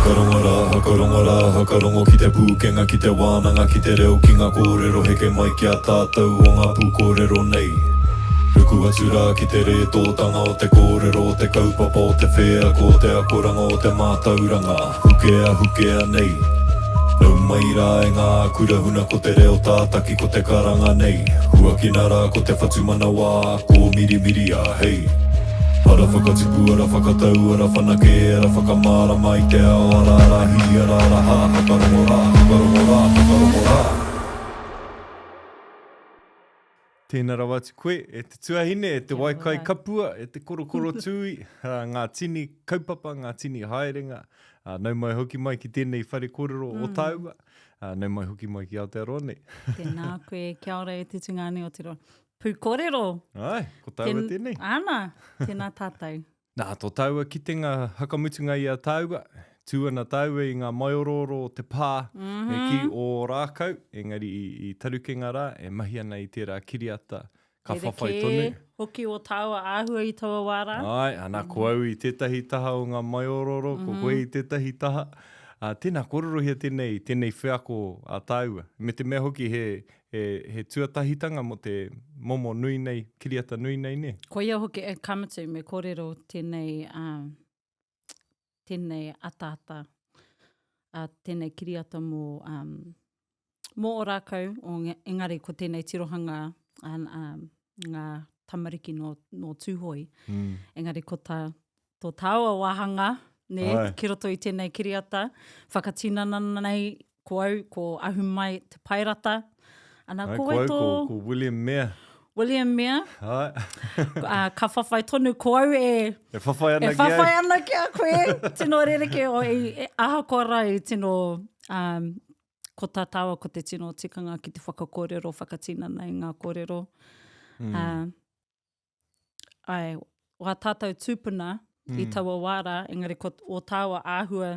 Hakarongo rā, hakarongo rā, hakarongo ki te pūkenga, ki te wānanga, ki te reo, ki ngā kōrero heke mai ki a tātou o ngā pūkōrero nei. Ruku atu rā ki te rētōtanga o te kōrero, o te kaupapa, o te wheako, o te akoranga, o te mātauranga, hukea, hukea nei. Nau mai rā e ngā kura huna ko te reo tātaki ko te karanga nei. Huakina rā ko te whatumanawa kōmirimiria, hei. Ara whakatipu, ara whakatau, ara whanake, ara whakamārama i te ao, ara ara hī, ara ara hā, whakarongo rā, whakarongo rā, whakarongo rā. Tēnā rawa atu koe, e te tuahine, e te waikai kapua, e te korokoro tūi, ngā tini kaupapa, ngā tini haerenga. Nau mai hoki mai ki tēnei whare kōrero o tāua, nau mai hoki mai ki Aotearoa nei. Tēnā koe, kia ora e te tungāne o te roa. Pūkōrero! Āe, ko tāua tēnei. Āna, tēnā tātou. Nā, tō tāua kitenga whakamutunga i a tāua, tū ana tāua i ngā maiorooro o te pā, me kī, o Ōrākau, engari i Tarukenga rā, e mahi ana i tērā kiriata, ka whawhai tonu. Rerekē hoki ō tāua āhua i taua wā rā. Āe, ana, ko au i tētahi taha o ngā maiorooro, ko koe i tētahi taha. Ā, tēnā, kōrerohia tēnei, tēnei wheako a tāua. Me te mea hoki he, He, he tuatahitanga mō te momo nui nei, kiriata nui nei, nē? Koia hoki, e, ka mutu, me kōrero tēnei, uh, tēnei ataata, uh, tēnei kiriata mō, um, mō Ōrākau, o, engari ko tēnei tirohanga um, um, ngā tamariki nō, nō Tūhoe. Mm. Engari ko tā, tō tāua wāhanga, nē, ki roto i tēnei kiriata, whakatinana nei ko au, ko Ahumai Te Paerata. Ana, ko wai tō... Ko, ko William Mair. William Mair. Hai. uh, ka whawhai tonu, ko au e... E whawhai ana e ki whawhai ana ki a koe. tino rerekē, o, e, e, ahakoa rā i tino... Um, ko tā tāua ko te tino tikanga ki te whakakōrero, whakatinana i ngā kōrero. Mm. Uh, Āe, wā tātou tūpuna mm. i taua wā rā, engari ko ō tāua āhua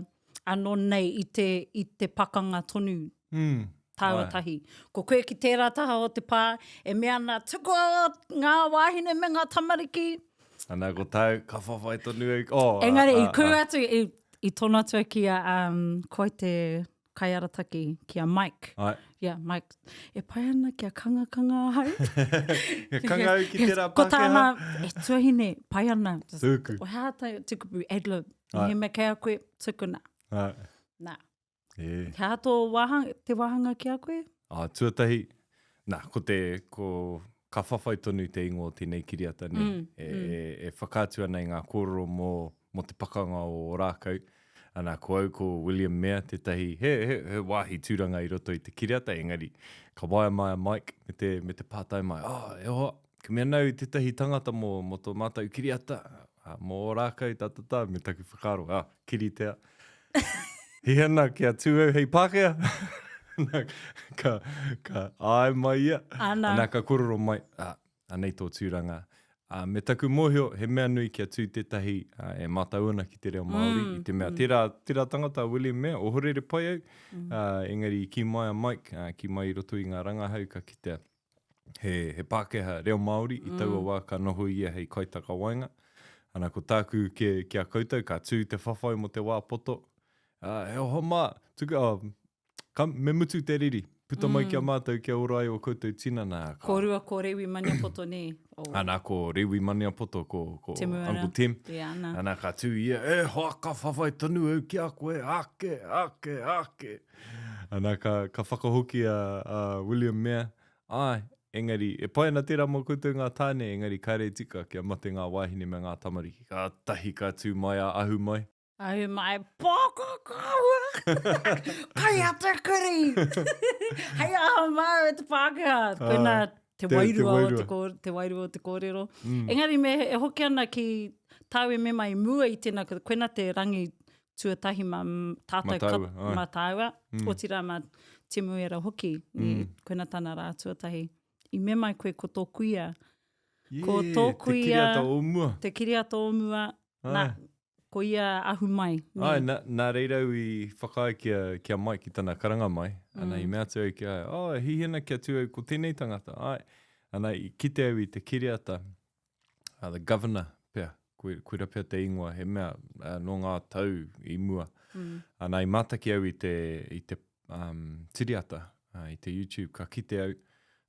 anō nei i te, i te pakanga tonu mm. tāua tahi. Ko koe ki tērā taha o te pā, e mea ana, tukua ngā wāhine me ngā tamariki. Ana, ko tāu, ka whawhai tonu au. Oh, engari, i kū atu, i, i tono atu ki a, um, koe te kaiarataki ki a Mike. Ai. Yeah, Mike, e pai ana kia kangakanga ahau. Kia kanga au ki tērā Pākehā. Ko tāna, e tuahine, pai ana. Tuku. O hea tā te kupu adlib. Ai. He mea kei a koe, tukuna. Ai. Nā. E. He aha tō wāhanga, te wāhanga ki a koe? Ah, tuatahi, nā, ko te, ko, ka whawhai tonu te ingoa o tēnei kiriata nei, mm, e, mm. e, e whakaatu ana i ngā kōrero mō, mō te pakanga o Ōrākau. Ana, ko au ko William Mair tētahi, he, he, he wāhi tūranga i roto i te kiriata, engari ka waea mai a Mike me te, me te pātai mai, oh, e hoa, ka mea nau tētahi tangata mō, mō tō mātou kiriata, ah, mō Ōrākau, tā, tā, tā, me taku whakaaro, ah, kiritea. Hī ana kia tū au hei Pākehā. Ana, ka, ka āe mai ia. Ana. Ana, ka korero mai, ah, Anei tō tūranga. Ā, me taku mōhio, he mea nui kia tū tētahi e mātau ana ki te reo Māori, i te mea, tērā, tērā tangata a William Mair, ohorere pai au, ā, engari i kī mai a Mike, ā, kī mai i roto i ngā rangahau ka kitea he, he Pākehā reo Māori i taua wā ka noho ia hei kaitakawaenga. Ana, ko tāku ki, ki a koutou, ka tū te whawhai mō te wā poto, ā, e oho mā, tuku, oh, Ka, me mutu te riri. Puta mai ki a mātou kia ora ai o koutou tinana. Ka... Kōrua ko Rewi Maniapoto nē. Oh. Ana, ko Rewi Maniapoto, ko, ko Temuera. Uncle Tem. Yeah, ana. Ana, ka tū ia, e hoa, ka whawhai tonu au ki a koe, ake, ake, ake. Ana, ka, ka whakahoki a, a William Mair, Āe, engari, e pai ana tērā mō koutou ngā tāne, engari kāre e tika kia mate ngā wāhine me ngā tamariki. Kātahi ka tū mai a Ahumai. Ahu mai, pōkōkō! Kai a te kuri! Hei aha māu e te Pākehā! Koinā te wairua o te kōrero, te wairua o te kōrero. Mm. Engari me e hoki ana ki tāu e mema i mua i tēnā, koinā te rangi tuatahi mā tātou, mā tāua, mā tāua mm. otirā mā Temuera hoki, mm. koinā tana rā tuatahi. I mema koe ko tō kuia. Yeah, ko tō kuia. Te kiriata o mua. Te kiriata o mua. Nā, ko ia ahu mai. Nē. Āe, nā, nā reira au i whakaae kia, kia Mike i tana karanga mai. Ana, i mea atu au ki a ia, oh, e hihi ana kia tū au ko tēnei tangata, āe. Ana, i kite au i te kiriata, uh, the governor pea. Koira pea te ingoa, he mea uh, nō ngā tau i mua. Mm. Ana, i mātaki au i te, i te um, tiriata, uh, i te YouTube, ka kite au,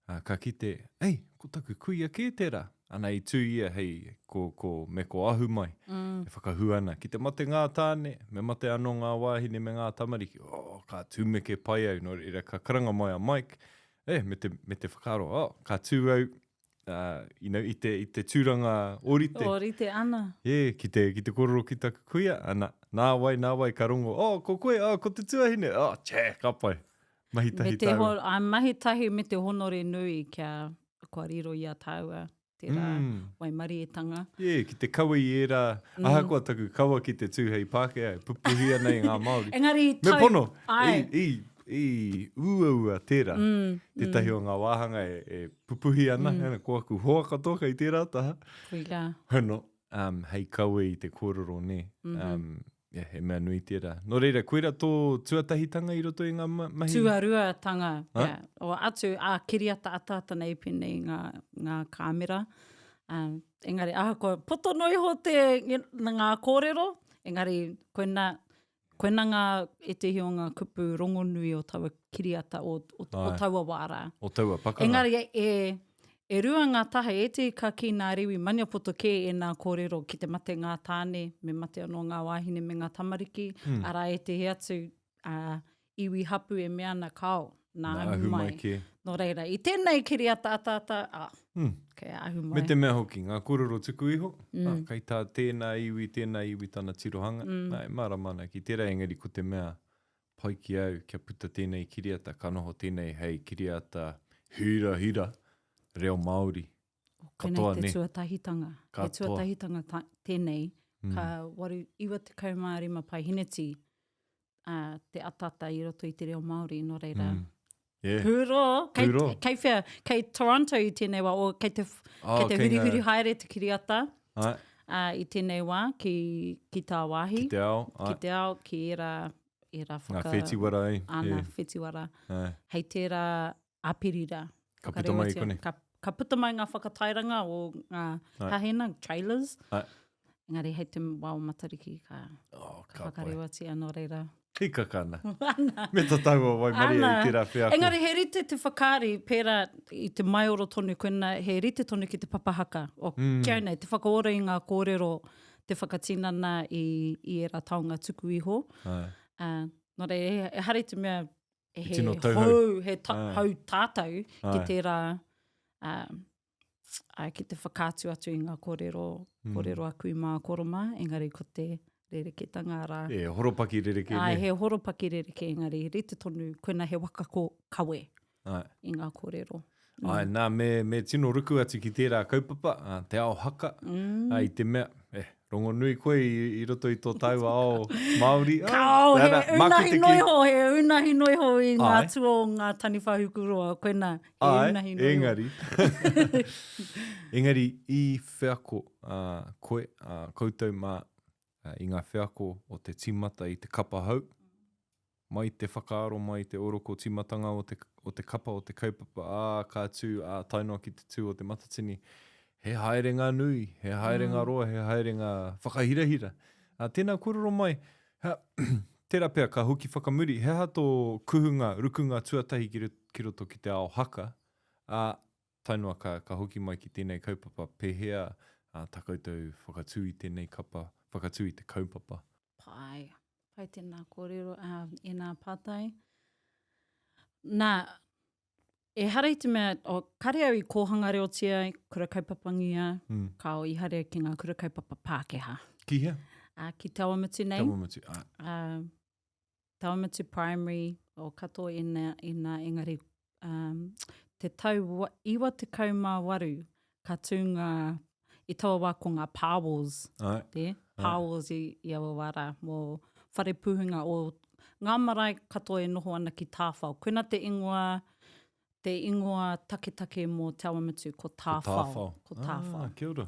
uh, ka kite, ei, ko taku kuia kē tērā. Ana, i tū ia hei, ko, ko, me ko ahu mai, mm. e whakahua ana, ki te mate ngā tāne, me mate anō ngā wāhine me ngā tamariki, oh, ka tūmeke pai au, nō reira, ka karanga mai a Mike, eh, me te, me te whakaaro, oh, ka tū au, uh, you know, i te, i te tūranga ōrite. Ōrite ana. Yeah, ki te, ki te kōrero ki taku kuia, ana, nā wai, nā wai, ka rongo, oh, ko koe, oh, ko te tuahine, oh, chē, ka pai. Mahi tahi me te tāua. Ho, a, mahi tahi me te honore nui kia kua riro i a tāua tērā mm. waimarietanga. Yeah, ki te kawe i ērā, mm. ahakoa taku kawa ki te tū hei Pākehā, e pupuhi ana i ngā Māori. Engari, tau, Me pono, ai. i, i, I uaua tērā, mm, tētahi mm. o ngā wāhanga e, e pupuhi ana, mm. ko aku hoa katoa kei tērā taha. Koira. Hono, um, hei kawe i te kōrero, nē. Mm -hmm. um, yeah, he mea nui tērā. Nō reira, koira tō tuatahitanga i roto i ngā ma mahi? Tuaruatanga, ha? yeah. O atu, a kiriata ataata nei pēnei ngā, ngā kāmera. Um, engari, ahakoa, poto noa iho te, ngā kōrero, engari, koina, Koina ngā ētehi o ngā kupu rongonui o taua kiriata o, o, o taua wā rā. O taua pakanga. Engari e, e rua ngā taha, ētehi ka kī nā Rewi Maniapoto kē ēnā kōrero ki te mate ngā tāne, me mate anō ngā wāhine me ngā tamariki, mm. arā ētehi atu uh, iwi hapu e mea ana kao, nā, nā ahu mai. Kē. Nō reira, i tēnei kiriata ataata, ah, mm. kei ahu mai. Me te mea hoki, ngā kōrero tuku iho, mm. ah, kei tā tēnā iwi, tēnā iwi tana tirohanga, mm. nā, e mārama ana ki tērā, engari ko te mea pai ki au kia puta tēnei kiriata, ka noho tēnei hei kiriata hirahira reo Māori. Katoa, Koinei te tuatahitanga. Katoa. He tuatahitanga ta, tēnei, mm. ka waru, 95 paeheneti uh, te atata i roto i te reo Māori, nō reira. Mm. Yeah. Pūro, kei, Pūro. kei whea, kei Toronto i tēnei wā, o kei te, oh, kei te hurihuri ngā... haere te kiriata ai. uh, i tēnei wā ki, ki tāwāhi. Ki te ao. Ai. Ki te ao, ki ērā, ērā whaka... Ngā whetiwara ai. Ana, yeah. whetiwara. Ai. Hei tērā Aperira. Ka puta mai i konei. Ka, ka puta mai ngā whakatairanga o ngā hahena, trailers. Ai. Engari hei te wā o Matariki ka, oh, ka whakarewatia nō reira. Hikaka ana. ana. Me to taua waimarie i tērā wheako. Engari he rite te whakaari pērā i te maioro tonu koina, he rite tonu ki te papa haka. O, mm. Kia nei, te whakaora i ngā kōrero, te whakatinana i, i ērā taonga tuku iho. Ai. Uh, nō reira, ehara i te mea he tino tauhou. hou, he ta, hou tātou ki tērā, uh, ai, ki te whakaatu atu i ngā kōrero, mm. kōrero a kui mā koro mā, engari ko te rereketanga rā. E, horopaki rerekē. Ai, he horopaki rerekē, engari rite tonu, koina he waka ko kawe Ai. i ngā kōrero. Mm. Ai, nā, me, me tino ruku atu ki tērā kaupapa, a, te ao haka, mm. a, i te mea, eh, rongonui koe i, i roto i tō tāua ao Māori. Ah, Kao, he nā, unahi noiho, he unahi noiho i ngā Ai. tua o ngā taniwha hukuroa, koina, he Ai, unahi noiho. engari. engari, i wheako uh, koe, uh, koutou mā, uh, i ngā wheako o te tīmata i te kapa hou, Mai te whakaaro, mai te oroko tīmatanga o te, o te kapa, o te kaupapa, ā, ka tū, ā, tae noa ki te tū o Te Matatini. He haerenga nui, he haerenga mm. roa, he haerenga whakahirahira. Ā, tēnā kōrero mai, ha, tērā pea ka hoki whakamuri, he aha tō kuhunga, rukunga tuatahi ki, ki roto ki te ao haka, ā, tae noa ka, ka hoki mai ki tēnei kaupapa, pēhea ā, tā koutou whakatū i tēnei kapa, whakatū i te kaupapa? Pai. Pai tēnā kōrero, ā, ēnā pātai. Nā, ehara i te mea, o, kare au i kōhanga reotia, i kura kaupapangia, mm. kao i haere ki ngā kura kaupapa Pākehā. Ki hea? Ā, ki Te Awamutu nei. Te Awamutu, ā. Ā, Te Awamutu Primary, o katoa ēnā, ēnā, engari um, te tau 98 ka tū ngā, i taua wā ko ngā Pā Wars, Ai. te, Pā Wars i, i aua wā rā, mō whare pūhunga o ngā marae katoa e noho ana ki Tāwhao. Koina te ingoa, te ingoa taketake mō Te Awamutu, ko Tāwhao. Ko Tāwhao. Ko Tāwhao. Ah, kia ora.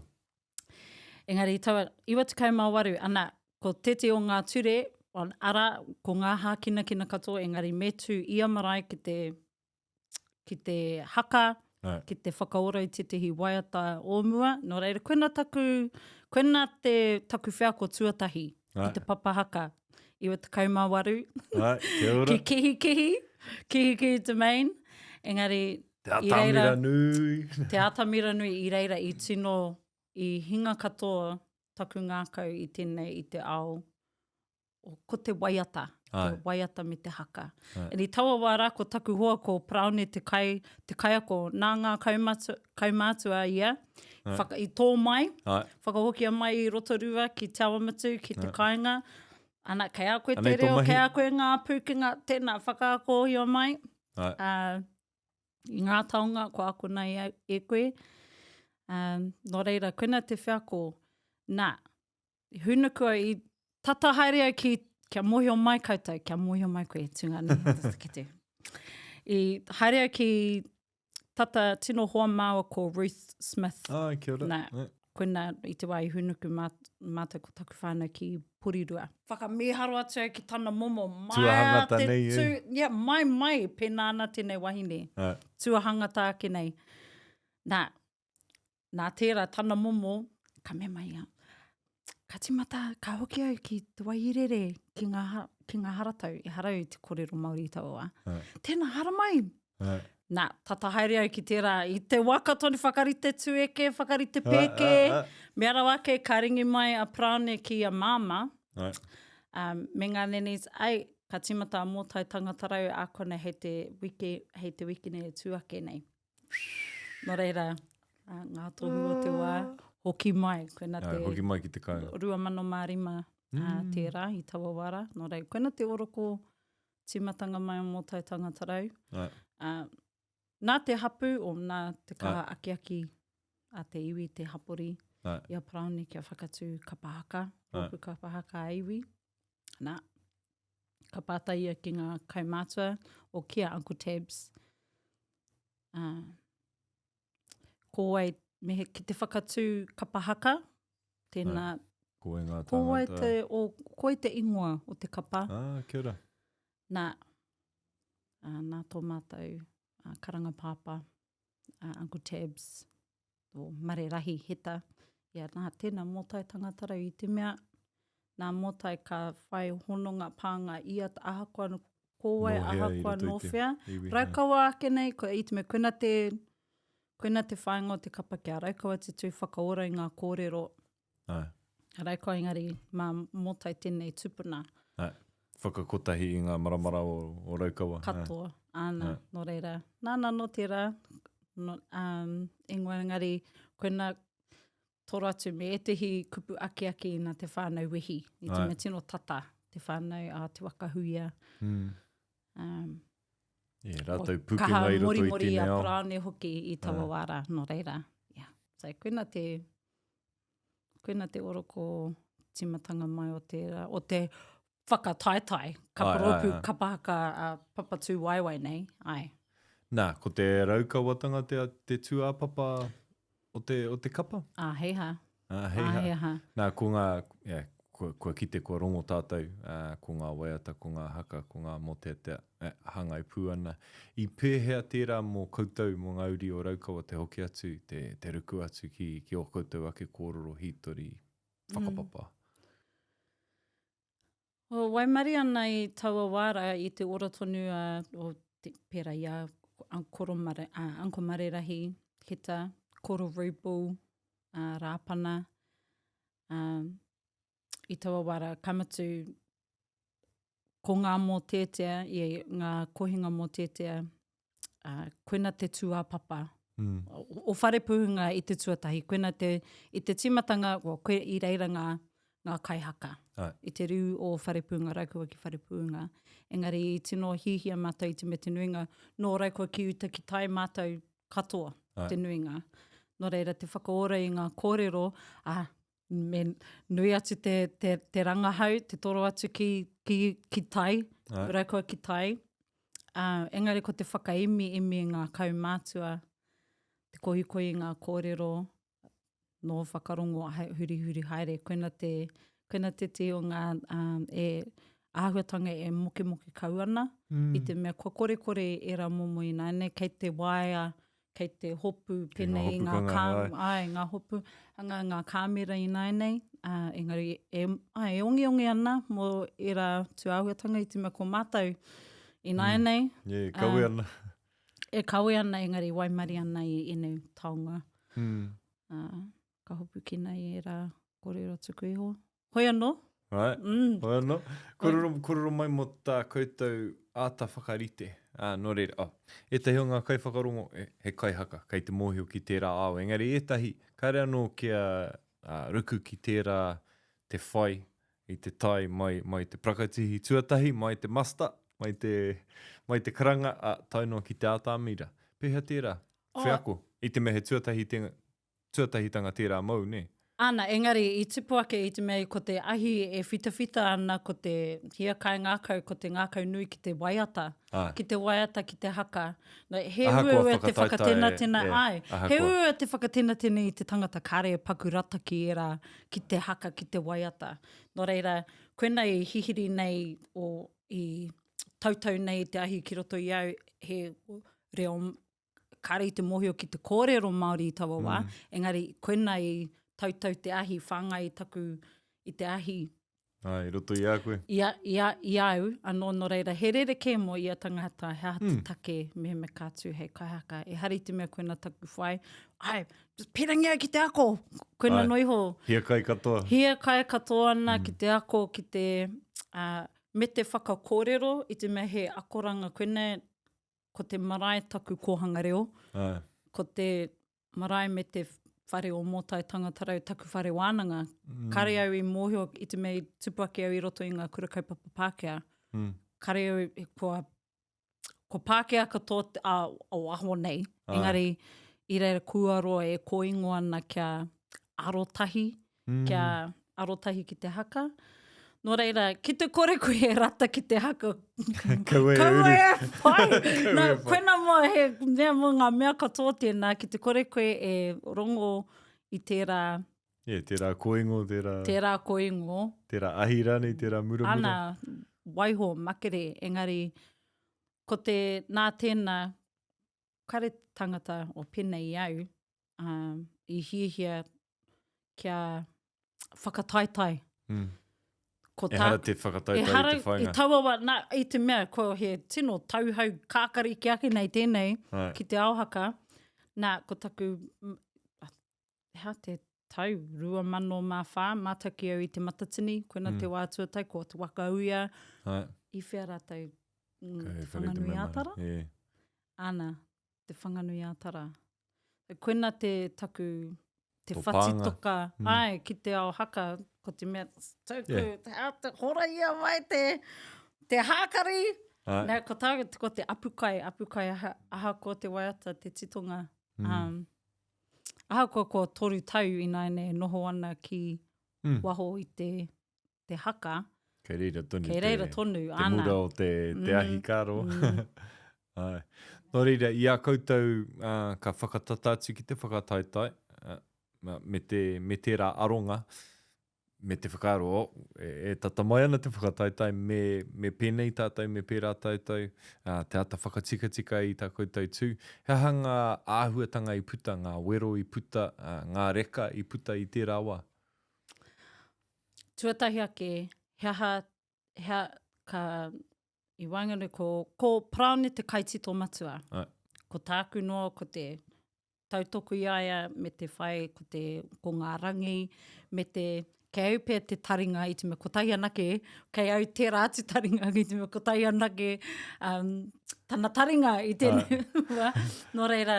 Engari i taua 98, ana, ko tētehi o ngā ture, arā, ko ngā hākinakina katoa, engari me tū ia marae ki te, ki te haka, Right. ki te whakaora i tētehi waiata o mua. Nō reira, koina taku, Koinā te taku wheako tuatahi ki te papa haka, 98. Ai, kia ora. Ki Kihikihi, Kihikihi Domain. Engari, Te atamira nui. Te atamira nui i reira i tino, i hinga katoa taku ngākau i tēnei i te ao ko te waiata, te waiata me te haka. Ai. And i taua wā rā, ko taku hoa, ko Paraone te, kai, te kaiako, nā ngā kaumātua, kaumātua ia, whaka, i tō mai, Ai. whakahokia mai i Rotorua ki Te Awamutu, ki te kāinga. Ana, kei a koe te Anei reo, kei a koe ngā pūkenga, tēnā, whakaakohia mai. Ai. Uh, I ngā taonga kua akona e, e koe. Um, nō reira, koina te wheako, nā, I hūnuku au, i tata haere au ki, kia mōhio mai koutou, kia mōhio mai koe, tungane, kete. I haere au ki tata tino hoa māua ko Ruth Smith. Ah, kia ora. Nā, yeah. koina i te wā i hūnuku mā, mātou ko taku whānau ki Porirua. Whakamīharo atu au ki tana momo. Mai Tuahangata te nei, tu, eh. Yeah, mai, mai, pēnā ana tēnei wahine. Ah. Tuahangata ake nei. Nā, Nā tērā tana momo, ka mea mai ia, ka tīmata, ka hoki au ki te Wairere, ki ngā, ki ngā haratau, ehara au i te kōrero Māori i taua wā. Ai. Tēnā, haramai! Ai. Nā, tata haere au ki tērā, i te waka tonu whakarite tūeke, whakarite pēke, Ai, ai, ai. mea rawa ake ka ringi mai a Paraone ki a Māmā, Ai. um, me ngā nannies, ai, ka tīmata a Mōtai Tangatarau ākona hei te wiki, hei te wiki nei e tū ake nei. Nō reira, ngā tohu o te wā, hoki mai. Koina te... Hoki mai ki te kāinga. 2005 mm. tērā i taua wā rā. Nō reira, koina te oroko tīmatanga mai o Mōtai Tangatarau. Ai. Uh, nā te hapu o nā te kaha akiaki a te iwi, te hapori, Ai. i a Paraone kia whakatū kapa haka, rōpū kapa haka a iwi. Nā, ka pātai ia ki ngā kaumātua o ki a Uncle Tabs, uh, ko wai, me he, ki te whakatū kapa haka, tēnā, Ai. Ko wai ngā ko wai te, o, ko wai te ingoa o te kapa. Ah, kia ora. Nā, uh, nā tō mātou uh, karanga pāpā, uh, Uncle Tabs, o Mare Rahi Heta, ia nā tēnā mōtai tangata rau i te mea, nā mōtai ka whai hononga pānga ia ahakoa ko wai, ahakoa nō whea. Raukawa ake nei, ko, i te mea, koina te, koina te whāinga o te kapa kia Raukawa te tū whakaora i ngā kōrero. Ai. Raukawa engari mā mōtai tēnei tupuna. Ai. Whakakotahi i ngā maramara o, o Raukawa. Katoa, āna, Ai. nō reira. Nāna nō tērā, no, um, ingoa engari, koina toro atu me ētehi kupu akiaki nā te whānau wehi. I te mea tino tata te whānau a Te Waka Huia. Mm. Um, yeah, rātou pukenga i roto i tēnei ao. Kaha morimori a Paraone hoki i taua wā rā, nō reira. Yeah. So, koina te, koina te oroko timatanga mai o te, o te whakataetae, kapa rōpū, kapa haka a Papatūwaewae nei, ai. Nā, ko te Raukawatanga te, te tūāpapa o te, o te kapa? Ā, hei hā. Ā, hei hā. Hei hā. Nā, ko ngā, yeah, kua, kua kite, kua rongo tātou, ā, ko ngā waiata, ko ngā haka, ko ngā mōteatea, e, hāngai pū ana. I pēhea tērā mō koutou, mō ngā uri o Raukawa te hoki atu, te, te ruku atu ki, ki ō koutou ake kōrero hītori, whakapapa? Mm. O, waimarie ana i taua wā rā, i te ora tonu a, o, te, pērā i a Koro Mare, a Uncle Marerahi, Heta, Koro Rubel, a Rāpana, a, i taua wā rā, ka mutu, ko ngā mōteatea, i ngā kohinga mōteatea, ā, koina te tūāpapa mm. o, o Wharepuhunga i te tuatahi. Koina te, i te tīmatanga, well, koe, i reira ngā, ngā kaihaka. Ai. I te rū o Wharepuhunga, Raukawa ki Wharepuhunga. Engari i tino hihia mātou i te me te nuinga, nō Raukawa ki uta ki tai mātou katoa, Ai. te nuinga. Nō reira, te whakaora i ngā kōrero, ā, me nui atu te, te, te rangahau, te toro atu ki, ki, ki tai, Ai. Raukawa ki tai. Uh, engari ko te whakaemi emi i ngā kaumātua, te kohikohi i ngā kōrero, nō whakarongo hurihuri haere, koina te, koina te tī o ngā um, e, āhuatanga e mokemoke kau ana, mm. i te mea kua korekore ērā momo ināianei, kei te waea, kei te hopu pēnei i ngā kā, ai, ngā hopu, ngā, ngā kāmera ināianei, ā, engari e, ai, e ongeonge ana mō ērā tūāhuatanga i te mea ko mātou ināianei. Mm. Yeah, e kawe ana. E kawe ana, engari waimarie ana i ēnei taonga. Mm. Ā, ka hopukina i ērā kōrero tuku iho. Hoi anō. Right. Mm. Hoi anō. Kōrero, kōrero mai mō tā koutou āta whakarite. Ā, nō reira, oh, ētahi o ngā kaiwhakarongo, he, he kaihaka, kei te mōhio ki tērā ao. Engari ētahi, kāre anō kia uh, ruku ki tērā te whai i te tai mai, mai te prakatihi tuatahi, mai te muster, mai te, mai te karanga, ā, tae noa ki te atamira. Pēhea tērā? Oh. Wheako. I te mea he tuatahi te, tuatahitanga tērā mōu, nē? Āna, engari i tupu ake i te mea ko te ahi e whitawhita ana, ko te hiakai ngākau, ko te ngākau nui ki te waiata, Āe. ki te waiata, ki te haka. No, he Ahakoa uaua te whakataetae, whakatenatena, e, āe, he ahakoa. uaua te whakatenatena i te tangata kāre e paku rata ki ērā, ki te haka, ki te waiata. Nō reira, koina i hihiri nei, o, i tautau nei te ahi ki roto i au, he reo kāre i te mōhio ki te kōrero Māori i taua wā, mm. engari koina i tautau te ahi, whāngai i taku, i te ahi. Ai, i roto i a koe. I a, i a, i a au, anō nō reira, he rerekē mō ia tangata, he aha te mm. take, mehemea ka tū hei kaihaka. Ehara i te mea koina taku whai, ai, pirangi au ki te ako, koina Ai. no iho. Hiakai katoa. Hiakai katoa ana mm. ki te ako, ki te, uh, me te whakakōrero, i te mea he akoranga koina, ko te marae taku kōhanga reo, Aye. ko te marae me te whare o Mōtai Tangatarau taku whare wānanga. Mm. Kare au i mōhio i te mea i tupu ake au i roto i ngā kura kaupapa Pākehā. Mm. Kare au, kua, kua Pākehā katoa te, a, o aho nei. Aye. Engari, i reira kua roa e kōingo ana kia arotahi mm. kia arotahi ki te haka. Nō reira, ki te kore koe e rata ki te haka, kaua e uru. e whai. Nā, koina mō, he mea mō ngā mea katoa tēnā, ki te kore koe e rongo i tērā... Yeah, tērā kōingo, tērā... Tērā kōingo. Tērā ahi rānei, tērā muramura. Ana, waiho, makere, engari, ko te, nā tēnā, kare tangata o pēnei i au, um, i hiahia kia whakataetae. Mm. Ko tā, Ehara te whakataetae ehara, i te whainga. I taua wā, nā, i te mea, ko he tino tauhau kākari ki ake nei tēnei, Ai. ki te ao haka. Nā, ko taku, hea te tau, 2004, mātaki au i te Matatini, koina mm. te wā tuatai, ko te waka uia, Ai. i whea rātou, mm, te Whanganui-ā-Tara? Yeah. Ana, Te Whanganui-ā-Tara. Koina te taku, te Tō whatitoka, mm. ai, ki te ao haka, ko te mea, tauku, Yeah. te, a, te hora ia mai te, te hākari. Ai. Nā, ko tā, ko te apukai, apukai aha, ahakoa te waiata, te titonga. Mm. Um, ahakoa kua toru tau ināianei e noho ana ki Mm. waho i te, te haka. Kei reira tonu Kei reira tonu, te ana. mura o te, te mm. ahi kāro. Mm. Ai. Nō reira, i a koutou uh, ka whakatata atu ki te whakataetae, uh, me, te, me tērā aronga, me te whakaaro, oh, e, e tata mai ana te whakataetae, me, me pēnei tātou, me pērā tātou, uh, te ata whakatikatika i tā koutou tū. He aha ngā āhuatanga i puta, ngā wero i puta, uh, ngā reka i puta i tērā wā? Tuatahi ake, he aha, he aha, ka, i waenganui ko, ko Paraone te kaitito matua. Ai. Ko tāku noa, ko te tautoko i a ia, me te whai, ko te, ko ngā rangi, me te, kei au pea te taringa i te mea kotahi anake, kei au tērā atu taringa i te mea kotahi anake, um, tana taringa i tēnei wā. Nō reira,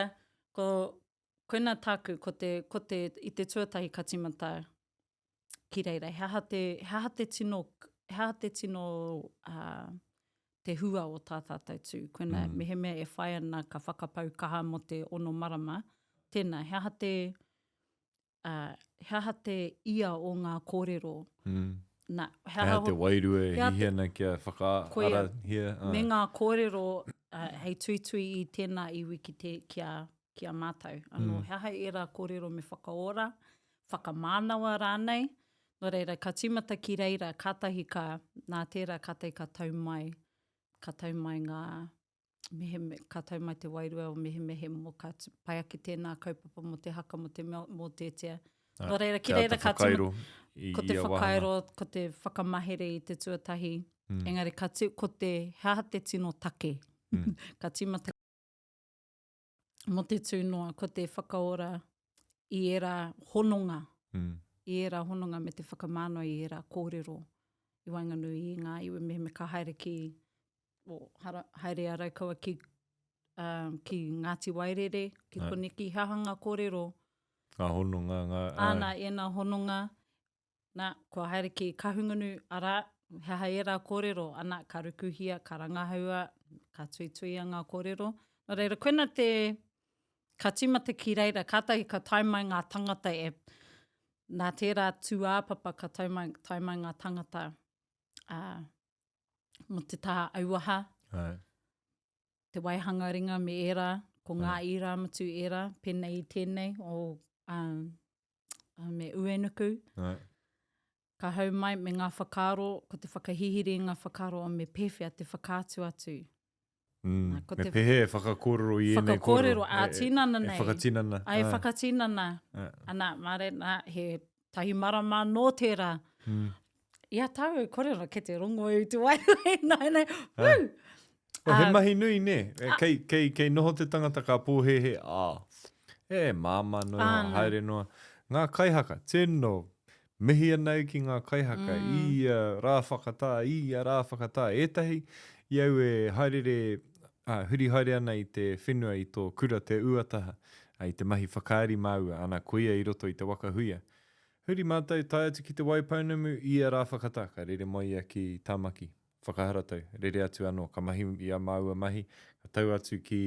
ko, koina tāku, ko te, ko te, i te tuatahi ka tīmata ki reira, he aha te, he aha te tino, he aha te tino uh, te hua o tā tātou tū. Koina, Mm. mehemea e whai ana ka whakapau kaha mō te ono marama, tēnā, he aha te, uh, he aha te ia o ngā kōrero? Mm. Nā, he He aha aha te wairua e he aha te- hihi ana kia Koia. whakaarahia. me ngā kōrero uh, hei tuitui i tēnā iwi ki, te, ki, a, ki a mātou. Anō, Mm. he aha ērā kōrero me whakaora, whakamānawa rānei. Nō reira, ka tīmata ki reira, kātahi ka, nā tērā kātahi ka tau mai, ka tau mai ngā. Meheme, ka tau mai te wairua o mehemeh mō ka pai ake tēnā kaupapa mō te haka, mō te mōteatea. Nō reira, ki reira ka tīmata, ko te whakairo, ko te whakamahere i te tuatahi, mm. engari ka tū, ko te, he aha te tino take? Mm. ka tīmata mō te tū noa, ko te whakaora i ērā hononga, mm. i ērā hononga me te whakamānawa i ērā kōrero i waenganui i ngā iwi, mehemea ka haere ki o, hara, haere a Raukawa ki, um, ki Ngāti Wairere, ki Ai. koneki, he aha ngā kōrero? Ngā hononga, ngā... Āna, ēnā hononga, nā, kua haere ki Kahungunu, arā, he aha ērā kōrero, ana, ka rukuhia, ka rangahaua, ka tuituia ngā kōrero. Nō reira, koina te, ka tīmata ki reira, kātahi ka tae mai ngā tangata e, nā tērā tūāpapa ka tau mai, tae mai ngā tangata, ā, mō te taha auaha, Ai. te waihanga ringa me ērā, ko ngā irāmutu ērā, pēnei i tēnei o um, me Uenuku. Ai. Ka hau mai me ngā whakaaro, ko te whakahihiri i ngā whakaaro o me pēwhea te whakaatu atu. Mm, Nā, ko me te pēhea e whakakōrero i ēnei kōrero. Whakakōrero ā-tinana nei. E whakatinana. Ai, e whakatinana. Ana, mā re, nā, he tahi marama anō tērā. Mm. I a tāu e kōrero, kei te rongo au i te wairua ināianei. Woo! Well, he mahi nui, nē. Kei, kei, kei noho te tangata ka pōhēhē, ā, e māmā noa iho, haere noa. Ngā kaihaka, tino Mihi ana au ki ngā kaihaka i ia rā whakatā, i ia rā whakatā. Ētahi, i au e haerere, ā, huri haere ana i te whenua i tō kura Te Uataha, ā, i te mahi whakaari māua, ana, koia i roto i te waka huia. Huri mātou, tae atu ki Te Waipounamu i ia rā whakatā, ka rere mai ia ki Tāmaki. whakaharatau, rere atu anō, ka mahi i a māua mahi, ka tau atu ki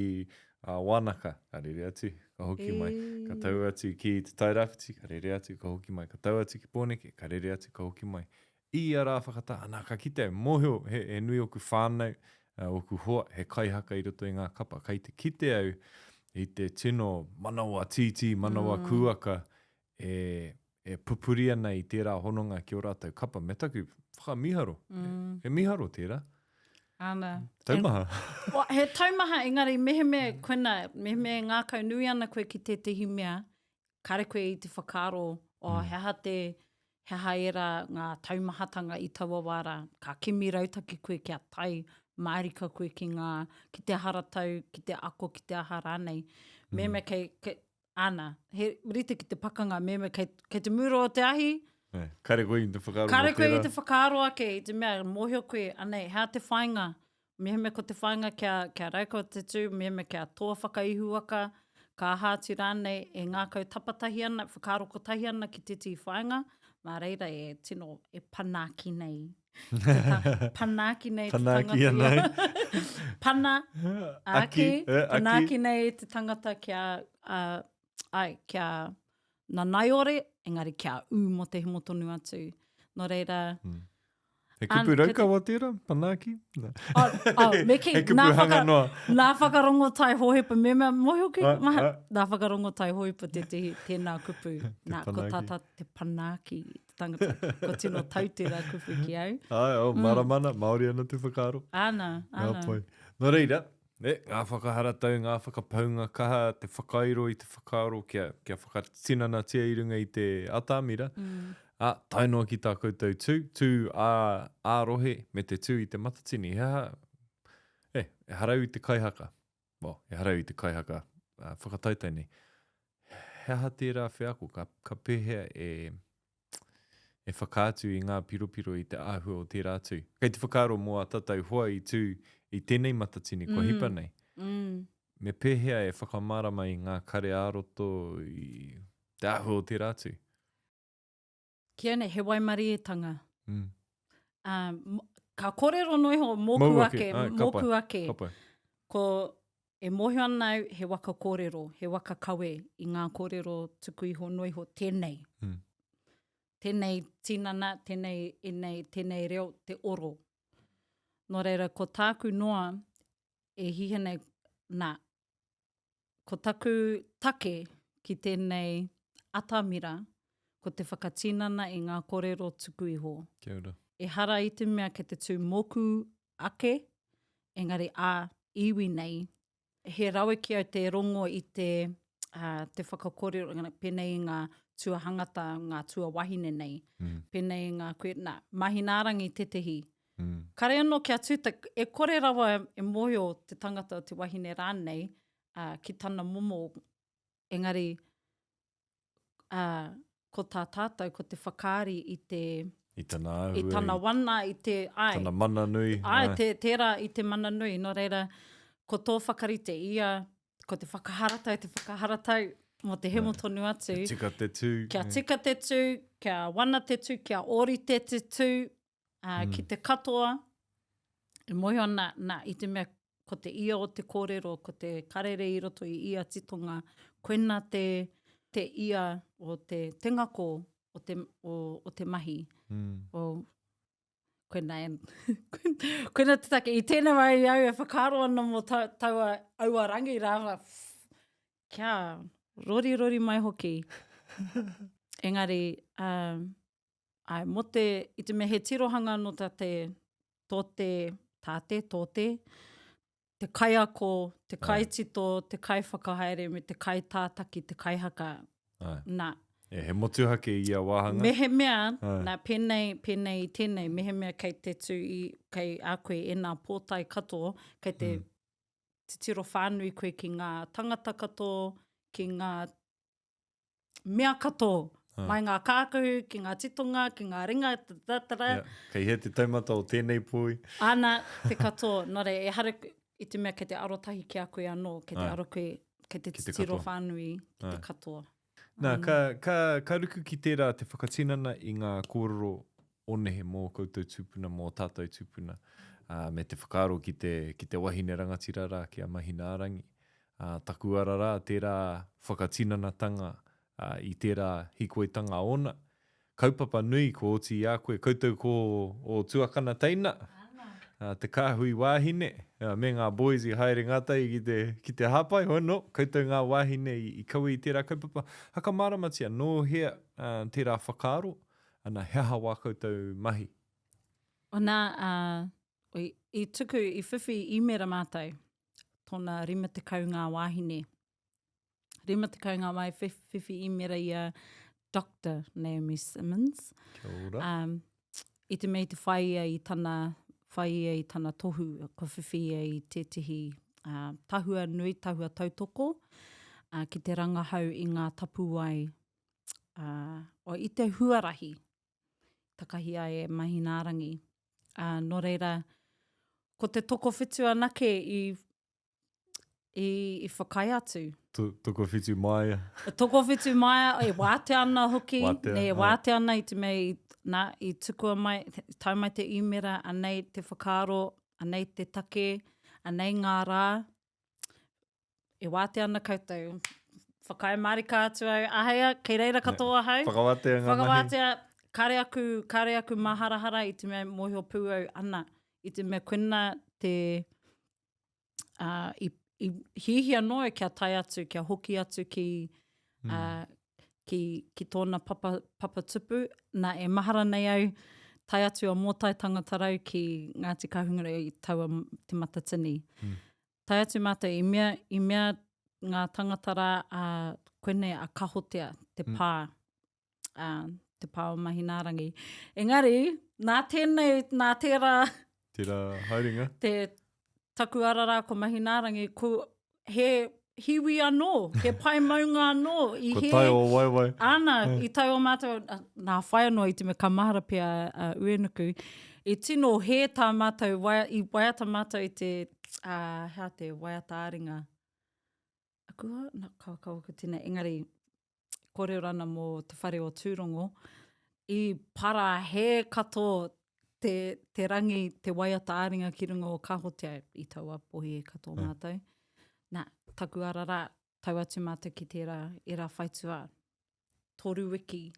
a Wānaka, ka rere atu, ka hoki mai, ka tau atu ki Te Tairāwhiti, ka rere atu, ka hoki mai, ka tau atu ki Pōneke, ka rere atu, ka hoki mai. I ia rā whakatā, ana, ka kite au, mōhio, he, he nui ōku whānau, ōku hoa, he kaihaka i roto i ngā kapa, kai te kite au i te tino manawa tītī, manawa kūaka, e, e pupuri ana i tērā hononga ki ō rātou kapa, me taku whakamīharo. Mm. He mīharo tērā. Ana. Taumaha. E, o, he taumaha, engari mehemea koina, mehemea e ngākau nui ana koe ki tētehi mea, kare koe i te whakaaro, oh, mm. he aha te, he aha ērā ngā taumahatanga i taua wā rā. Ka kimi rautaki koe kia tae mārika koe ki ngā, ki te haratau, ki te ako, ki te aha rānei. Mm. Mehemea kei, kei, Ana, he rite ki te pakanga, meme kei, kei te mura o te ahi. Eh, kare koe i te whakaaro Kare koe i te whakaaro ake, i te mea, mōhio koe, anei, hea te whainga? Mehemea ko te whainga kia, kia raukawa te tū, mehemea kia toa whakaihuwaka, ka aha atu rānei, e ngākau tapatahi ana, whakaaro kotahi ana ki tētehi whainga, mā reira e tino, e panaki nei. Panaki nei te tangata. Panaki anai. Pana, aki, panaki nei te tangata kia, uh, ai, kia nanaiore, engari kia ū mo te hemo tonu atu. Nō reira, mm. He kupu raukawa tērā, panaki? No. Oh, oh, me ki, He kupu nā whaka, hanga noa. Nā whakarongo tai hohepa, me mea, mōhio ki, ah, maha, ah. nā whakarongo tai hohepa tētehi, tēnā kupu. Nā, ko tata te panaki. tangata, kua tino tau tērā kupu ki au. Ai, oh, mm. maramana, Māori ana te whakaaro. Ana, ana. Ngā pai. Nō reira, e, ngā whakaharatau, ngā whakapaunga kaha, te whakairo i te whakaaro kia, kia whakatinanatia i runga i te atamira, mm. a, tae noa ki tā koutou tū, tū ā, ā rohe me te tū i te matatini. He aha, e, ehara au i te kaihaka. Well, ehara au i te kaihaka uh, whakataetae nei. He aha tērā wheako? Ka, ka pēhea e, e whakaatu i ngā piropiro i te āhua o tērā tū? Kei te whakaaro mō ā tātou hoa i tū i tēnei matatini kua mm. hipa nei. Mm. Me pēhea e whakamārama i ngā kare ā-roto i te āhua o tērā tū? Ki au nei, he waimarietanga. Mm. Um, ka kōrero noa iho mōku Mou ake, ake, ai, ka mōku ake. Ka pai. Ko, e mōhio ana au he waka kōrero, he waka kawe i ngā kōrero tuku iho noa iho tēnei. Mm. Tēnei tinana, tēnei, enei, tēnei reo, te oro. Nō reira, ko tāku noa e hihi nei, nā, Ko taku take ki tēnei atamira, ko te whakatinana i ngā korero tuku iho. Kia ora. Ehara i te mea kei te tū mōku ake, engari ā. iwi nei. He rawe ki au te rongo i te, uh, te whakakōrero, pēnei i ngā tuahangata, ngā tuawahine nei. Mm. Pēnei i ngā koe, nā, Mahinārangi tētehi. Mm. Kare anō kia tūta, e kore rawa e mōhio te tangata, te wahine rānei, uh, ki tana momo, engari, ā, ko tā tātou, ko te whakaari i te... I tana āhua. I tana wana, i te, āe. Tana mana nui. Āe, te, tērā i te mana nui. Nō reira, ko tō whakarite ia, ko te whakaharatau, te whakaharatau, mō te hemo tonu atu. Kia tika te tū. Kia tika te tū, kia wana te tū, kia ōrite te tū, ā, ki te katoa. E mōhio ana, nā, i te mea ko te ia o te kōrero, ko te karere i roto i ia titonga, koina te, te ia o te, te ngako o te, o, o te mahi. Mm. O, koina e, koina te take, i tēnei wā i au e whakaaro ana mō ta, taua aua rangi rā, kia rorirori mai hoki. Engari, um, ai, mō te, i te mea he tirohanga nō tā te, tō te, tā te, tō te, te kaiako, te kaitito, te kaiwhakahaere me te kaitātaki, te kaihaka. Ai. Nā. E, he motuhake i ia wāhanga. Mehemea, nā, pēnei, pēnei i tēnei, mehemea kei te tū i, kei a koe ēnā pōtae katoa, kei te mm. titiro whānui koe ki ngā tangata katoa, ki ngā mea katoa, mai ngā kākahu, ki ngā titonga, ki ngā ringa, ta, ta, ta. Yeah. Kei hea te taumata o tēnei poi. Ana, te katoa. Nō reira, ehara i te mea kei te arotahi ki a koe anō, kei te aro koe, kei te titiro whānui ki te katoa. Nā, ka, ka, ka ruku ki tērā te whakatinana i ngā kōrero o nehe mō koutou tūpuna, mō tātou tūpuna, ā, me te whakaaro ki te, ki te wahine rangatira rā, ki a Mahinārangi. Ā, taku ara rā, tērā whakatinanatanga, ā, i tērā hikoitanga ōna. Kaupapa nui kua oti i a koe, koutou ko ō tuakana teina, ā, te kāhui wāhine, ā, me ngā boys i haere ngātahi ki te, ki te hāpai, hoi anō, koutou ngā wāhine i, i kawe i tērā kaupapa. Hakamāramatia, nō hea, ā, tērā whakaaro, ana, he aha wā koutou mahi? Ana, ā, i, i tuku, i whiwhi īmēra mātou, tōna 50 ngā wāhine. 50 ngā wāhine whiwhi īmēra i a Doctor Naomi Simmons. Kia ora. Um, i te mea i te whai ia i tana, whai ia i tana tohu, kua whiwhi ia i tētehi uh, tahua nui, tahua tautoko, uh, ki te rangahau i ngā tapuwae uh, o, i te huarahi takahi ai e Mahinārangi. Ā, nō reira, ko te tokowhitu anake i, i, i whakaae atu. To, tokowhitu māia. Tokowhitu māia, e wātea ana hoki. Wātea, e wātea ana i te mea i, nā, i tukua mai, tae mai te īmera, anei te whakaaro, anei te take, anei ngā rā, E wātea ana koutou. Whakaae mārika atu au. Aheia, kei reira katoa ahau. Whakawātea ngā mahi. Whakawātea, kare aku, kare aku maharahara i te mea mōhio pū au ana. I te mea koina te, uh, i, i hihia noa kia tae atu, kia hoki atu ki, mm. uh, ki, ki tōna papa, papa tupu. Nā, e mahara nei au, tae atu a Mōtai Tangatarau ki Ngāti Kahungunu i taua Te Matatini. Mm. Tae atu mātou, i mea, i mea ngā tangata rā, ā, koinei a Kahotea, te mm. pā, ā, te pā o Mahinārangi. Engari, nā tēnei, nā tērā... Tērā haerenga. Te taku ara rā ko Mahinārangi, ko he hiwi anō, he pae maunga anō. I ko tae o waewae. Ana, i tae o mātou, nā whai anō i te mea ka mahara pea a Uenuku, i tino hē tā mātou, i waiata mātou i te, ā, hea te waiata ā-ringa? Aku, na, ka, kaua ko tēnei, engari, kōrero ana mō te whare o Tūrongo, i para hē katoa te, te rangi, te waiata ā-ringa ki runga o Kahotea i taua pohi e katoa mm. mātou. Nā, taku ara rā, tau atu mātou ki tērā, ērā whaitua, toru wiki.